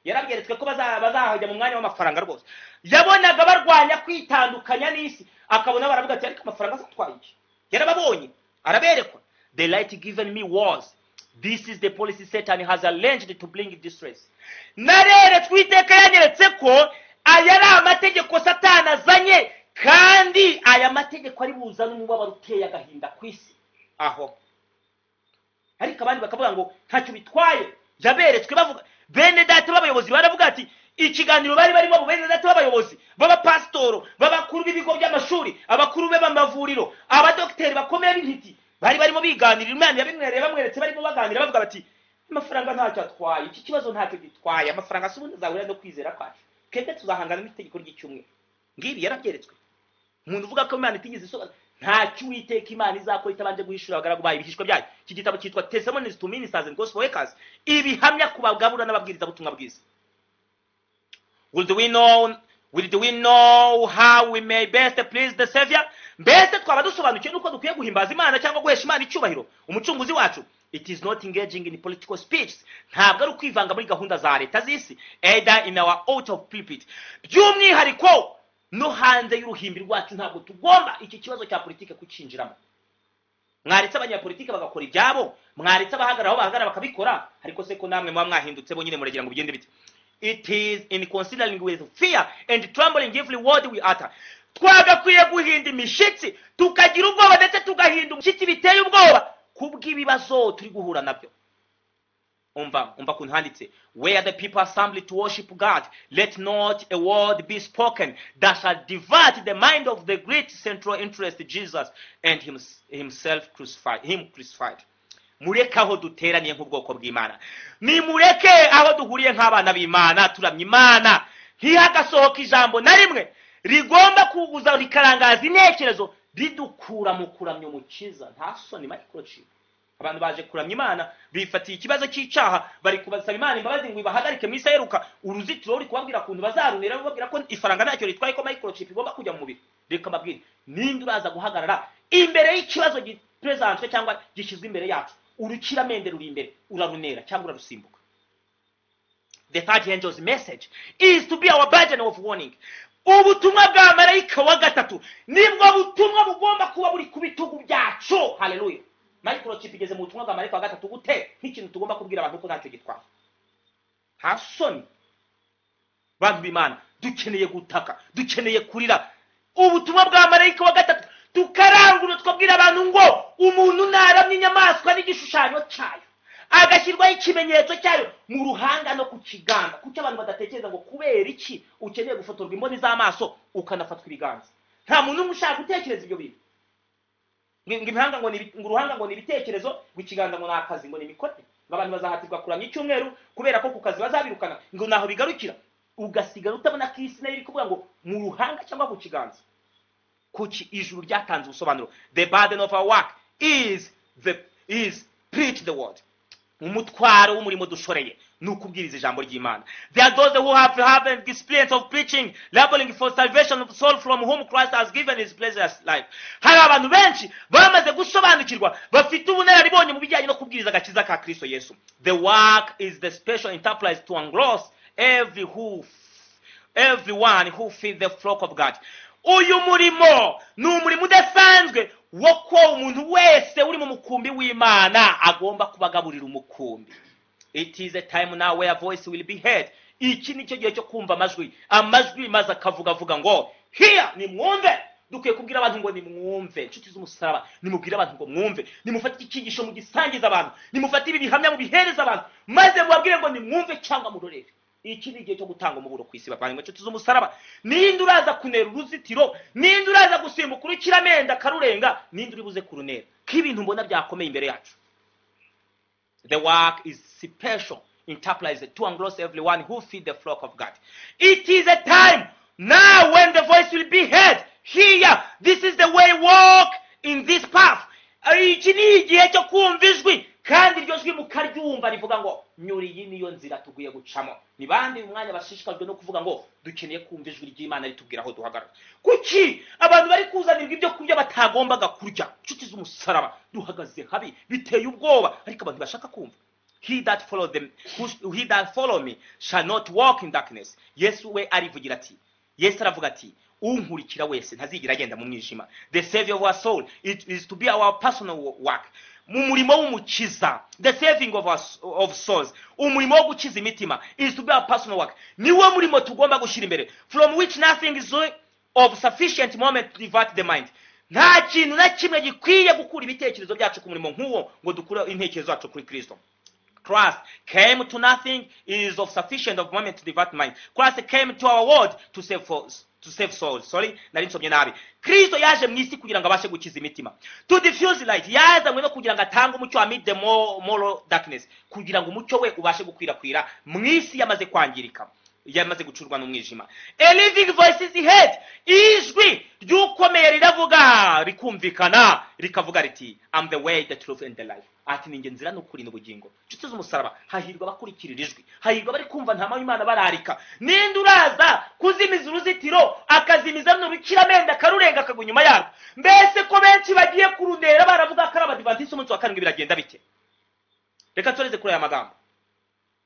Yarabyeretswe ko bazahajya mu mwanya w'amafaranga rwose. Yabonaga barwanya kwitandukanya n'isi, akabona baravuga ati: "Ariko amafaranga azatwaye iki?" Yarababonye, araberekwa. The light given me was, this is the policy Satan has arranged to bring distress. Nareretswe, Uwiteka yanyeretse ko aya ari amategeko Satani azanye, kandi aya mategeko ari buzane umubabaro uteye agahinda ku isi. Aho ariko abandi bakavuga ngo ntacyo bitwaye. Yaberetswe bavuga, bene data b'abayobozi baravuga ati, ikiganiro bari barimo abo bene data b'abayobozi, b'abapasitoro, b'abakuru b'ibigo by'amashuri, abakuru b'amavuriro, abadogiteri bakomeye b'intiti, bari barimo biganirira. Imana yabimwereye, bamweretse barimo baganira, bavuga bati: "Amafaranga ntacyo atwaye, iki kibazo ntacyo gitwaye. Amafaranga si ubundi azahurira no kwizera kwacu? Twebwe tuzahangana n'itegeko ry'icyumweru." Ngibi yarabyeretswe. Umuntu uvuga ko Imana itigeze isobanura, ntacyo Uwiteka Imana izakora itabanje guhishura abagaragu bayo ibihishwe byayo. Iki gitabo cyitwa Testimonies to Ministers and Gospel Workers, ibihamya ku bagabura n'ababwirizabutumwa bwiza. Will we know how we may best please the Savior? Mbese twaba dusobanukiwe nuko dukwiye guhimbaza Imana cyangwa guhesha Imana icyubahiro, Umucunguzi wacu? It is not engaging in political speech. Ntabwo ari ukwivanga muri gahunda za leta z'isi, either in our out of pulpit. By'umwihariko no hanze y'uruhimbi rwacu, ntabwo tugomba iki kibazo cya politike kucinjiramo. Mwaretse abanyapolitike bagakora ibyabo, mwaretse abahagarara aho bahagarara bakabikora. Ariko se ko namwe muba mwahindutse bo nyine, muragira ngo bigende bite? It is in considering with fear and trembling every word we utter. Twagakwiye guhinda imishyitsi, tukagira ubwoba, ndetse tugahinda umushyitsi biteye ubwoba kubw'ibibazo turi guhura nabyo. Umva, umva kuntu handitse: "Where the people assemble to worship God, let not a word be spoken that shall divert the mind of the great central interest, Jesus and himself crucified, him crucified." Mureke aho duteraniye nk'ubwoko bw'Imana, nimureke aho duhuriye nk'abana b'Imana turamya Imana, ntihagasohoka ijambo na rimwe rigomba kuguza rikarangaza intekerezo, ridukura mu kuramya Umukiza. Nta soni, microchip! Abantu baje kuramya Imana bifatiye ikibazo cy'icyaha, bari kubasaba Imana imbabazi ngo ibahagarike mu isaheruka. Uruzitiro ruri kubabwira ukuntu bazarunera, rubabwira ko ifaranga ntacyo ritwaye, ko microchip igomba kujya mu mubiri. Reka mbabwire, ninde uraza guhagarara imbere y'ikibazo gipresentwe cyangwa gishyizwe imbere yacu? Urukiramende ruri imbere, urarunera cyangwa urarusimbuka? The third angel's message is to be our burden of warning. Ubutumwa bwa marayika wa gatatu nibwo butumwa bugomba kuba buri ku bitugu byacu. Haleluya! Microchip igeze mu butumwa bwa marayika wa gatatu gute, nk'ikintu tugomba kubwira abantu ko ntacyo gitwaye? Nta soni, bantu b'Imana! Dukeneye gutaka, dukeneye kurira ubutumwa bwa marayika wa gatatu, tukarangurura, tukabwira abantu ngo umuntu naramye inyamaswa n'igishushanyo cyayo, agashyirwaho ikimenyetso cyayo mu ruhanga no ku kiganza. Kuki abantu badatekereza ngo kubera iki ukeneye gufotorwa imboni z'amaso, ukanafatwa ibiganza? Nta muntu n'umwe ushaka gutekereza ibyo bintu. Ngo imihanga ngo ni ngo uruhanga ngo ni ibitekerezo, ngo ikiganza ngo ni akazi, ngo ni imikorere, ngo abantu bazahatirwa kuramya icyumweru kubera ko ku kazi bazabirukana, ngo naho bigarukira. Ugasigara utabona ko isi nayo iri kuvuga ngo mu ruhanga cyangwa ku kiganza. Kuki ijuru ryatanze ubusobanuro? The burden of our work is preach the word. Umutwaro w'umurimo dushoreye ni ukubwiriza ijambo ry'Imana. There are those who have an experience of preaching, laboring for salvation of soul from whom Christ has given his precious life. Hari abantu benshi bamaze gusobanukirwa, bafite ubunararibonye mu bijyanye no kubwiriza agakiza ka Kristo Yesu. The work is the special enterprise to engross everyone who feed the flock of God. Uyu murimo ni umurimo udasanzwe wo ko umuntu wese uri mu mukumbi w'Imana agomba kubagaburira umukumbi. It is a time now where voice will be heard. Iki ni cyo gihe cyo kumva amajwi, amajwi maze akavuga avuga ngo "Hear", nimwumve. Dukwiye kubwira abantu ngo nimwumve. Inshuti z'umusaraba, nimubwire abantu ngo mwumve. Nimufate icyigisho mugisangiza abantu, nimufate ibi bihamya mubihereza abantu, maze mubabwire ngo nimwumve cyangwa murorere. Iki ni igihe cyo gutanga umuburo ku isi, bavandimwe, inshuti z'umusaraba. Ninde uraza kunera uruzitiro? Ninde uraza gusimbuka urukiramende akarurenga? Ninde uri buze kurunera, ko ibintu mbona byakomeye imbere yacu? The work is special enterprise to engross everyone who feed the flock of God. It is a time now when the voice will be heard: "Here, this is the way, walk in this path." Iki ni igihe cyo kumva ijwi, kandi iryo jwi mukaryumva rivuga ngo nyura iyi niyo nzira tugiye gucamo. Ni bande uyu mwanya bashishikajwe no kuvuga ngo dukeneye kumva ijwi ry'Imana ritubwira aho duhagarara? Kuki abantu bari kuzanirwa ibyo kurya batagombaga kurya? Inshuti z'umusaraba, duhagaze habi, biteye ubwoba, ariko abantu bashaka kumva. He that follow them who, he that follow me shall not walk in darkness. Yesu we arivugira ati, Yesu aravuga ati unkurikira wese ntazigera agenda mu mwijima. The savior of our soul, it is to be our personal work. Mu murimo w'Umukiza, the saving of souls, umurimo wo gukiza imitima, is to be our personal work. Niwo murimo tugomba gushyira imbere, from which nothing is of sufficient moment to divert the mind. Nta kintu na kimwe gikwiye gukura ibitekerezo byacu ku murimo nk'uwo, ngo dukure intekerezo zacu kuri Kristo. Christ came to nothing is of sufficient of moment to divert mind. Christ came to our world to save souls. Sorry, nari nsomye nabi. Kristo yaje mu isi kugira ngo abashe gukiza imitima. To diffuse light, yazanywe no kugira ngo atange umucyo amid the moral darkness, kugira ngo umucyo we ubashe gukwirakwira mu isi yamaze kwangirika, yamaze gucurwa n'umwijima. A living voice is heard. Ijwi ry'ukomeye riravuga, rikumvikana, rikavuga riti "I'm the way, the truth and the life." Ati ni njye nzira n'ukuri n'ubugingo. Inshuti z'umusaraba, hahirwa abakurikirira ijwi, hahirwa bari kumva ntama w'Imana bararika. Ninde uraza kuzimiza uruzitiro, akazimiza n'urukiramende, akarurenga, akagwa inyuma yarwo? Mbese ko benshi bagiye kurunera baravuga ko ari Abadivantisiti umunsi wa karindwi, biragenda bite? Reka tureze kuri aya magambo: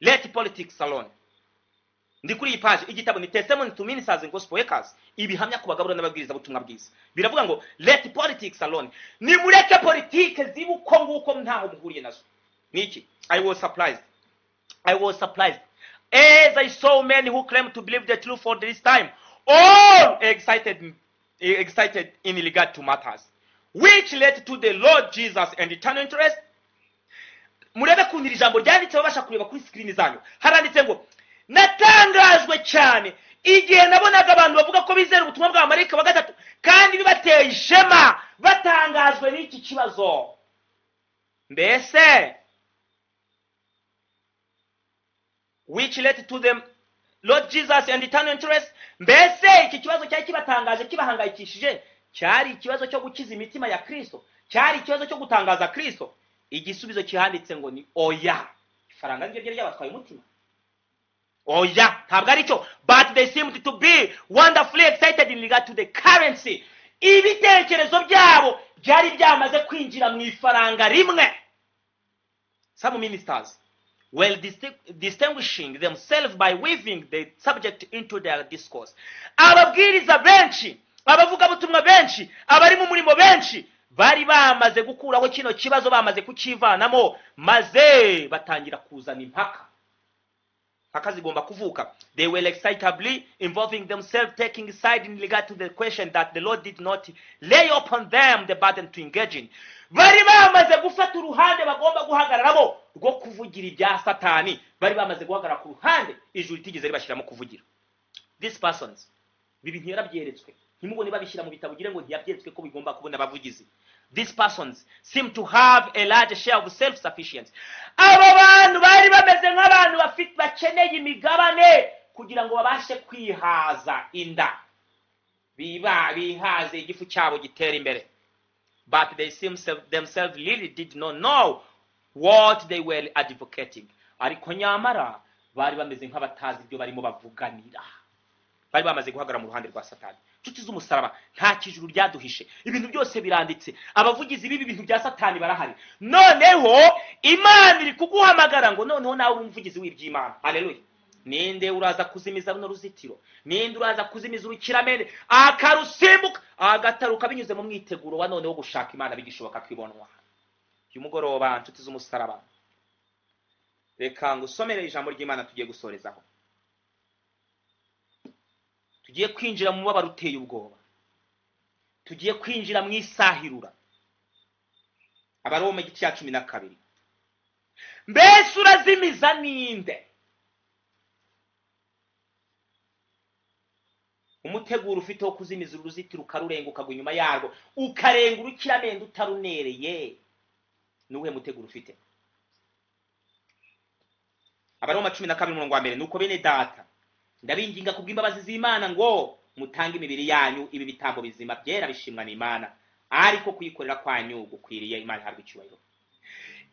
"Let politics alone." Ndi kuri iyi paji, igitabo ni Testimony to Ministers and Gospel Workers, ibihamya ku bagabura n'ababwirizabutumwa bwiza. Biravuga ngo "Let politics alone", nimureke politike zibe uko nguko, ntaho muhuriye nazo. Niki? I was surprised. I was surprised As I saw many who claim to believe the truth for this time, all excited in regard to matters which led to the Lord Jesus and eternal interest. Murebe kuntu iri jambo ryanditse, babasha kureba kuri screen zanyu. Haranditse ngo: "Natangajwe cyane igihe nabonaga abantu bavuga ko bizera ubutumwa bwa marayika wa gatatu, kandi bibateye ishema, batangajwe n'iki kibazo." Mbese which led to the Lord Jesus and eternal interest, mbese iki kibazo cyari kibatangaje, kibahangayikishije, cyari ikibazo cyo gukiza imitima ya Kristo? Cyari ikibazo cyo gutangaza Kristo? Igisubizo kihanditse ngo ni oya. Ifaranga niryo ryari ryabatwaye umutima? Oya, ntabwo ari cyo. But they seemed to be wonderfully excited in regard to the currency. Ibitekerezo byabo byari byamaze kwinjira mu ifaranga rimwe. Some ministers were distinguishing themselves by weaving the subject into their discourse. Ababwiriza benshi, abavugabutumwa benshi, abari mu murimo benshi bari bamaze gukuraho kino kibazo, bamaze kukivanamo, maze batangira kuzana impaka. Impaka zigomba kuvuka. They were excitably involving themselves, taking side in regard to the question that the Lord did not lay upon them the burden to engage in. Bari bamaze gufata uruhande bagomba guhagararamo rwo kuvugira ibya Satani. Bari bamaze guhagarara ku ruhande ijuru ritigeze ribashyiramo kuvugira. These persons, ibi bintu yarabyeretswe, ntimubone babishyira mu bitabo ugire ngo ntiyabyeretswe ko bigomba kubona abavugizi. These persons seem to have a large share of self sufficiency. Aba bantu bari bameze nk'abantu bafite, bakeneye imigabane kugira ngo babashe kwihaza inda, biba bihaze, igifu cyabo gitera imbere. But they seem themselves really did not know what they were advocating. Ariko nyamara bari bameze nk'abatazi ibyo barimo bavuganira. Bari bamaze guhagarara mu ruhande rwa Satani. Inshuti z'umusaraba, nta kijuru ryaduhishe, ibintu byose biranditse. Abavugizi b'ibi bintu bya Satani barahari. Noneho Imana iri kuguhamagara ngo noneho nawe uri umuvugizi w'iby'Imana. Haleluya! Ninde uraza kuzimiza runo ruzitiro? Ninde uraza kuzimiza urukiramende, akarusimbuka, agataruka, binyuze mu mwiteguro wa none wo gushaka Imana bigishoboka kwibonwa uyu mugoroba? Nshuti z'umusaraba, reka ngusomere ijambo ry'Imana tugiye gusorezaho. Tugiye kwinjira mu mubabaro uteye ubwoba, tugiye kwinjira mu isahirura. Abaroma igice cya 12. Mbese urazimiza ninde umuteguro ufite wo kuzimiza uruzitiro, ukarurenga, ukagwa inyuma yarwo, ukarenga urukiramende utarunereye? Ni uwuhe muteguro ufite? Abaroma 12, umurongo wa mbere: "Nuko bene data, ndabinginga kubw'imbabazi z'Imana ngo mutange imibiri yanyu ibi bitambo bizima, byera, bishimwa n'Imana, ariko kuyikorera kwanyu gukwiriye." Imana ihabwa icyubahiro.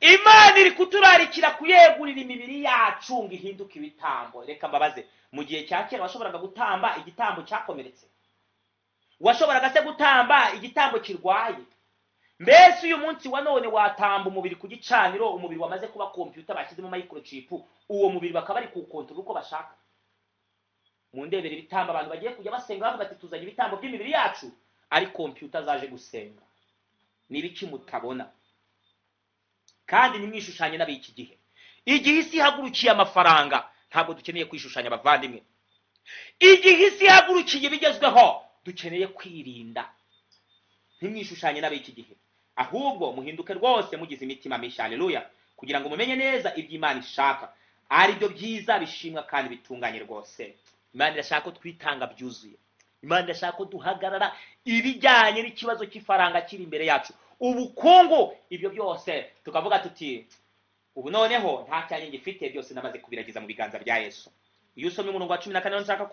Imana iri kuturarikira kuyegurira imibiri yacu ngo ihinduke ibitambo. Reka mbabaze: mu gihe cya kera washoboraga gutamba igitambo cyakomeretse? Washoboraga se gutamba igitambo kirwaye? Mbese uyu munsi wa none watamba umubiri ku gicaniro, umubiri wamaze kuba kompiyuta bashyizemo microchip, uwo mubiri bakaba bari kuwukontorora uko bashaka? Mu ndebere ibitambo abantu bagiye kujya basenga bavuga ati: "Tuzanye ibitambo by'imibiri yacu", ari kompiyuta zaje gusenga. Ni ibiki mutabona? Kandi ntimwishushanye n'ab'iki gihe. Igihe isi ihagurukiye amafaranga, ntabwo dukeneye kwishushanya, abavandimwe. Igihe isi ihagurukiye ibigezweho, dukeneye kwirinda. Ntimwishushanye n'ab'iki gihe, ahubwo muhinduke rwose mugize imitima mishya, haleluya, kugira ngo mumenye neza ibyo Imana ishaka, ari byo byiza, bishimwa kandi bitunganye rwose. Imana irashaka ko twitanga byuzuye. Imana irashaka ko duhagarara ibijyanye n'ikibazo cy'ifaranga kiri imbere yacu, ubukungu, ibyo byose, tukavuga tuti: "Ubu noneho nta cyanjye ngifite, byose namaze kubiragiza mu biganza bya Yesu." Iyo usomye umurongo wa 14 nshaka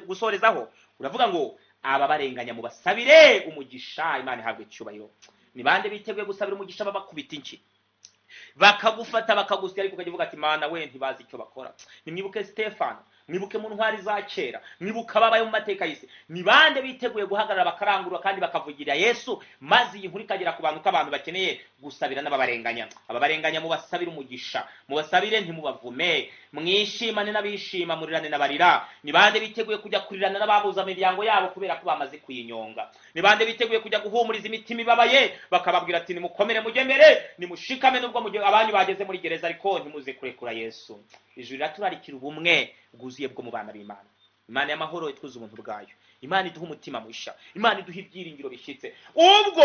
gusorezaho, uravuga ngo: "Ababarenganya mubasabire umugisha." Imana ihabwa icyubahiro. Ni bande biteguye gusabira umugisha babakubita inki, bakagufata, bakagusya, ariko ukajya uvuga ati: "Mana we, ntibazi icyo bakora"? Nimwibuke Stefano, mwibuke mu ntwari za kera, mwibuke ababaye mu mateka y'isi. Ni bande biteguye guhagarara, bakarangurura kandi bakavugira Yesu, maze iyi nkuru ikagera ku bantu ko abantu bakeneye gusabira n'ababarenganya? Ababarenganya mubasabire umugisha, mubasabire, ntimubavume. Mwishimane n'abishima, murirane n'abarira. Ni bande biteguye kujya kurirana n'ababuze imiryango yabo kubera ko bamaze kuyinyonga? Ni bande biteguye kujya guhumuriza imitima ibabaye, bakababwira ati: "Nimukomere, mujye mbere, nimushikame, nubwo abanyu bageze muri gereza, ariko ntimuze kurekura Yesu"? Ijuru riraturarikira ubumwe bwuzuye bwo mu bana b'Imana. Imana y'amahoro itwuzuza ubuntu bwayo, Imana iduha umutima mushya, Imana iduha ibyiringiro bishyitse. Ubwo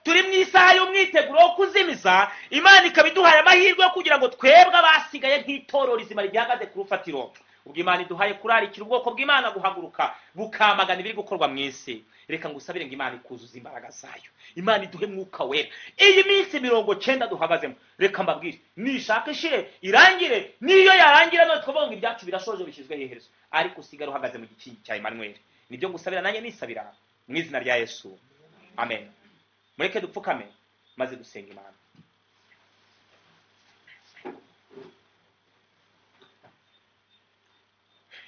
turi mu isaha y'umwiteguro wo kuzimiza, Imana ikaba iduhaye amahirwe yo kugira ngo twebwe abasigaye nk'itorero rizima rigihagaze ku rufatiro. Ubwo Imana iduhaye kurarikira ubwoko bw'Imana guhaguruka bukamagana ibiri gukorwa mu isi, reka ngusabire ngo Imana ikuzuze imbaraga zayo, Imana iduhe mwuka wera. Iyi minsi 90 duhagazemo, reka mbabwire, nishaka ishire irangire, niyo yarangira none twavuga ngo ibyacu birashoje bishyizweho iherezo, ariko usigare uhagaze mu gikingi cya Emmanuel. Nibyo ngusabira nanjye nisabira mu izina rya Yesu, amen. Mureke dupfukame maze dusenga Imana.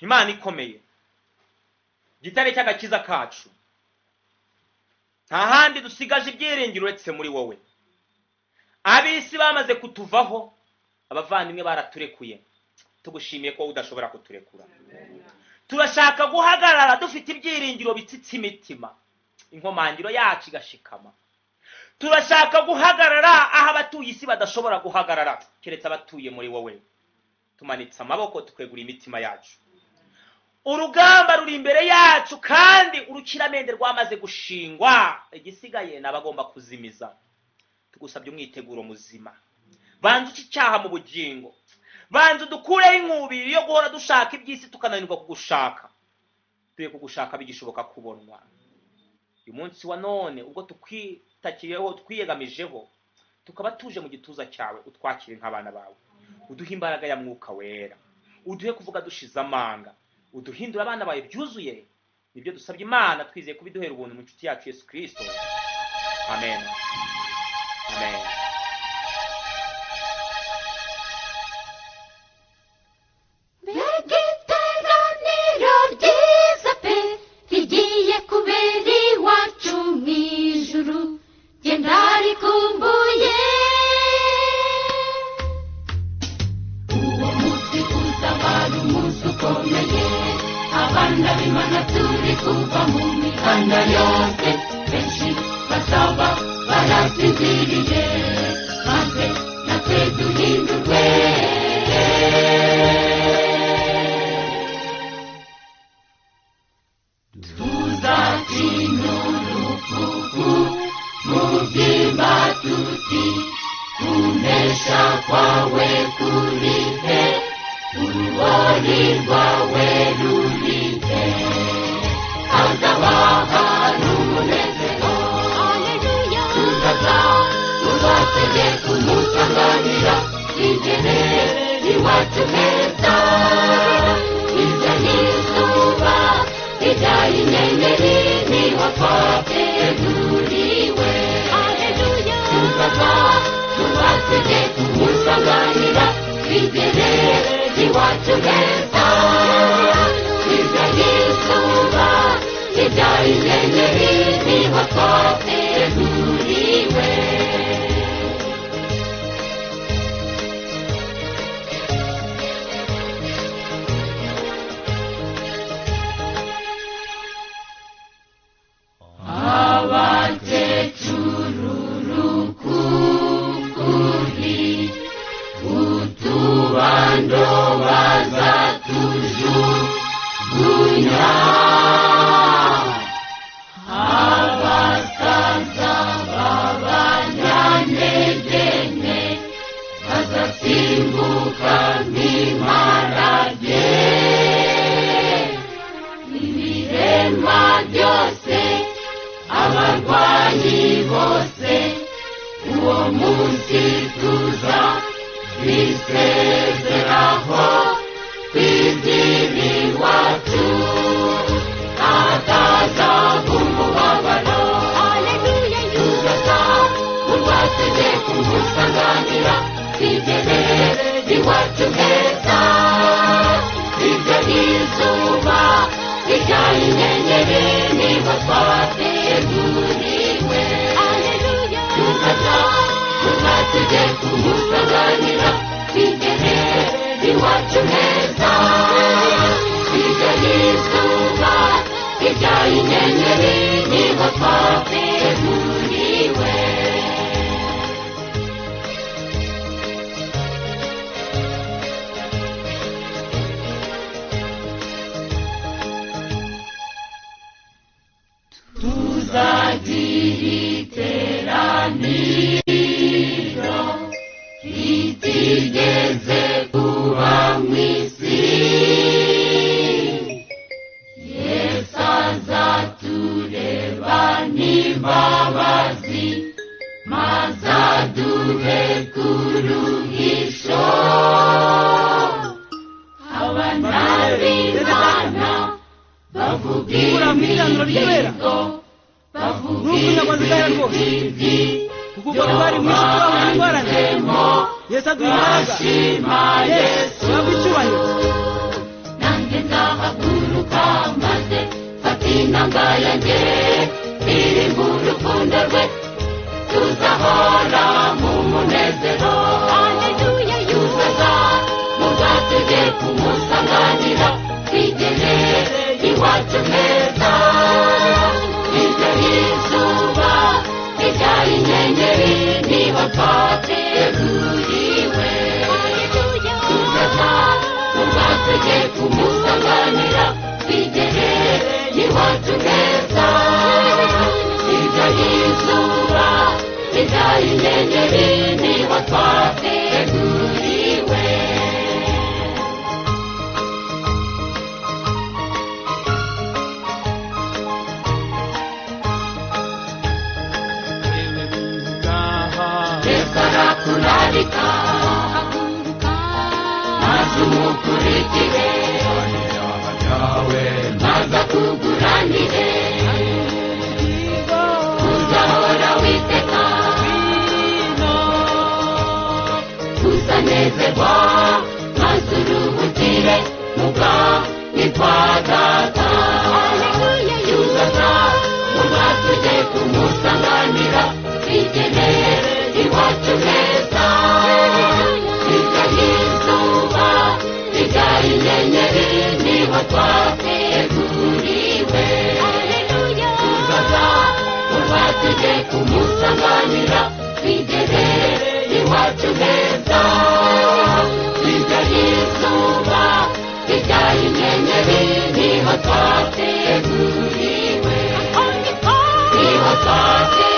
Imana ikomeye, gitare cy'agakiza kacu, nta handi dusigaje ibyiringiro uretse muri wowe. Ab'isi bamaze kutuvaho, abavandimwe baraturekuye, tugushimiye ko udashobora kuturekura. Turashaka guhagarara dufite ibyiringiro bitsitse imitima, inkomangiro yacu igashikama. Turashaka guhagarara aho abatuye isi badashobora guhagarara, keretse abatuye muri wowe. Tumanitse amaboko tukwegura imitima yacu. Urugamba ruri imbere yacu kandi urukiramende rwamaze gushingwa, igisigaye n'abagomba kuzimiza. Tugusabye umwiteguro muzima, banza uce icyaha mu bugingo, banza udukureho inkubiri yo guhora dushaka iby'isi tukananirwa kugushaka. Tuye kugushaka bigishoboka kubonwa. Uyu munsi wa none ubwo tukwitakiyeho, twiyegamijeho, tukaba tuje mu gituza cyawe, utwakire nk'abana bawe, uduhe imbaraga ya mwuka wera, uduhe kuvuga dushize amanga, uduhindura abana bawe byuzuye. Nibyo dusabye Imana twizeye kubiduhera ubuntu mu nshuti yacu Yesu Kristo, amen, amen. Mbega iteraniro ryiza pe rigiye kubera iwacu mu ijuru, jye ndarikumbuye. Uwo munsi uzaba umunsi ukomeye, abana b'Imana turi kuva mu mihanda yose, benshi bazaba barasinziriye, maze natwe duhindurwe. Tuzatinya urupfu mubyimba tuti, kunesha kwawe kuri he, urubori rwawe ruri he? Hazaba hari umunezero, tuzaza tubatege kumusanganira, twigere iwacu heza. Hirya y'izuba, hirya y'inyenyeri, niho twateguriwe. Tuzaza tubatege kumusanganira, twigere iwacu heza. Hirya y'izuba, hirya y'inyenyeri, niho twateguriwe. Abakecuru rukukuri, utubando bazatujugunya, abasaza b'abanyantegenke bazasimbuka nk'imparage. Ibirema byose, abarwayi bose, uwo munsi tuza bisezeraho, twigire iwacu ahataza umubabaro. Tuzaza urwatege kumusanganira, twigere iwacu heza. Hirya y'izuba, hirya y'inyenyeri, niho twateguriwe. Tuzaza tubatege kumusanganira, twigere iwacu heza. Hirya y'izuba, hirya y'inyenyeri, niho twateguriwe. Itandukaniro ritigeze kuba mu isi. Yesu azatureba n'imbabazi, maze aduhe kuruhisho. Abana b'Imana bavuga Gukura mu itanura ry'abera. imihigo, bavuga Nuko inyama zigahera rwose. ibigwi Kuko ubwo twari mu isi twahuye n'ingorane, Yesu aduha imbaraga. bashima Yesu Yesu. ahabwe icyubahiro. Nanjye nzahaguruka maze mfate inanga yanjye, ndirimba urukundo rwe, tuzahora mu munezero. Tuzaza muzatujye kumusanganira, twigere iwacu heza. Hirya y'izuba, hirya y'inyenyeri, niho twateguriwe. Tuzaza muzatujye kumusanganira, twigere iwacu heza. Hirya y'izuba, hirya y'inyenyeri, niho twateguriwe. Yesu arakurarika, maze umukurikire, maze akuguranire, uzahora witeka, uzanezerwa, maze uruhukire mu bwami bwa Data. Tuzaza muzatujye kumusanganira, twigere iwacu heza. Hirya y'izuba, hirya y'inyenyeri, niho twateguriwe. Tuzaza muzatujye kumusanganira, twigere iwacu heza. Hirya y'izuba, hirya y'inyenyeri, niho twateguriwe. Niho twateguriwe.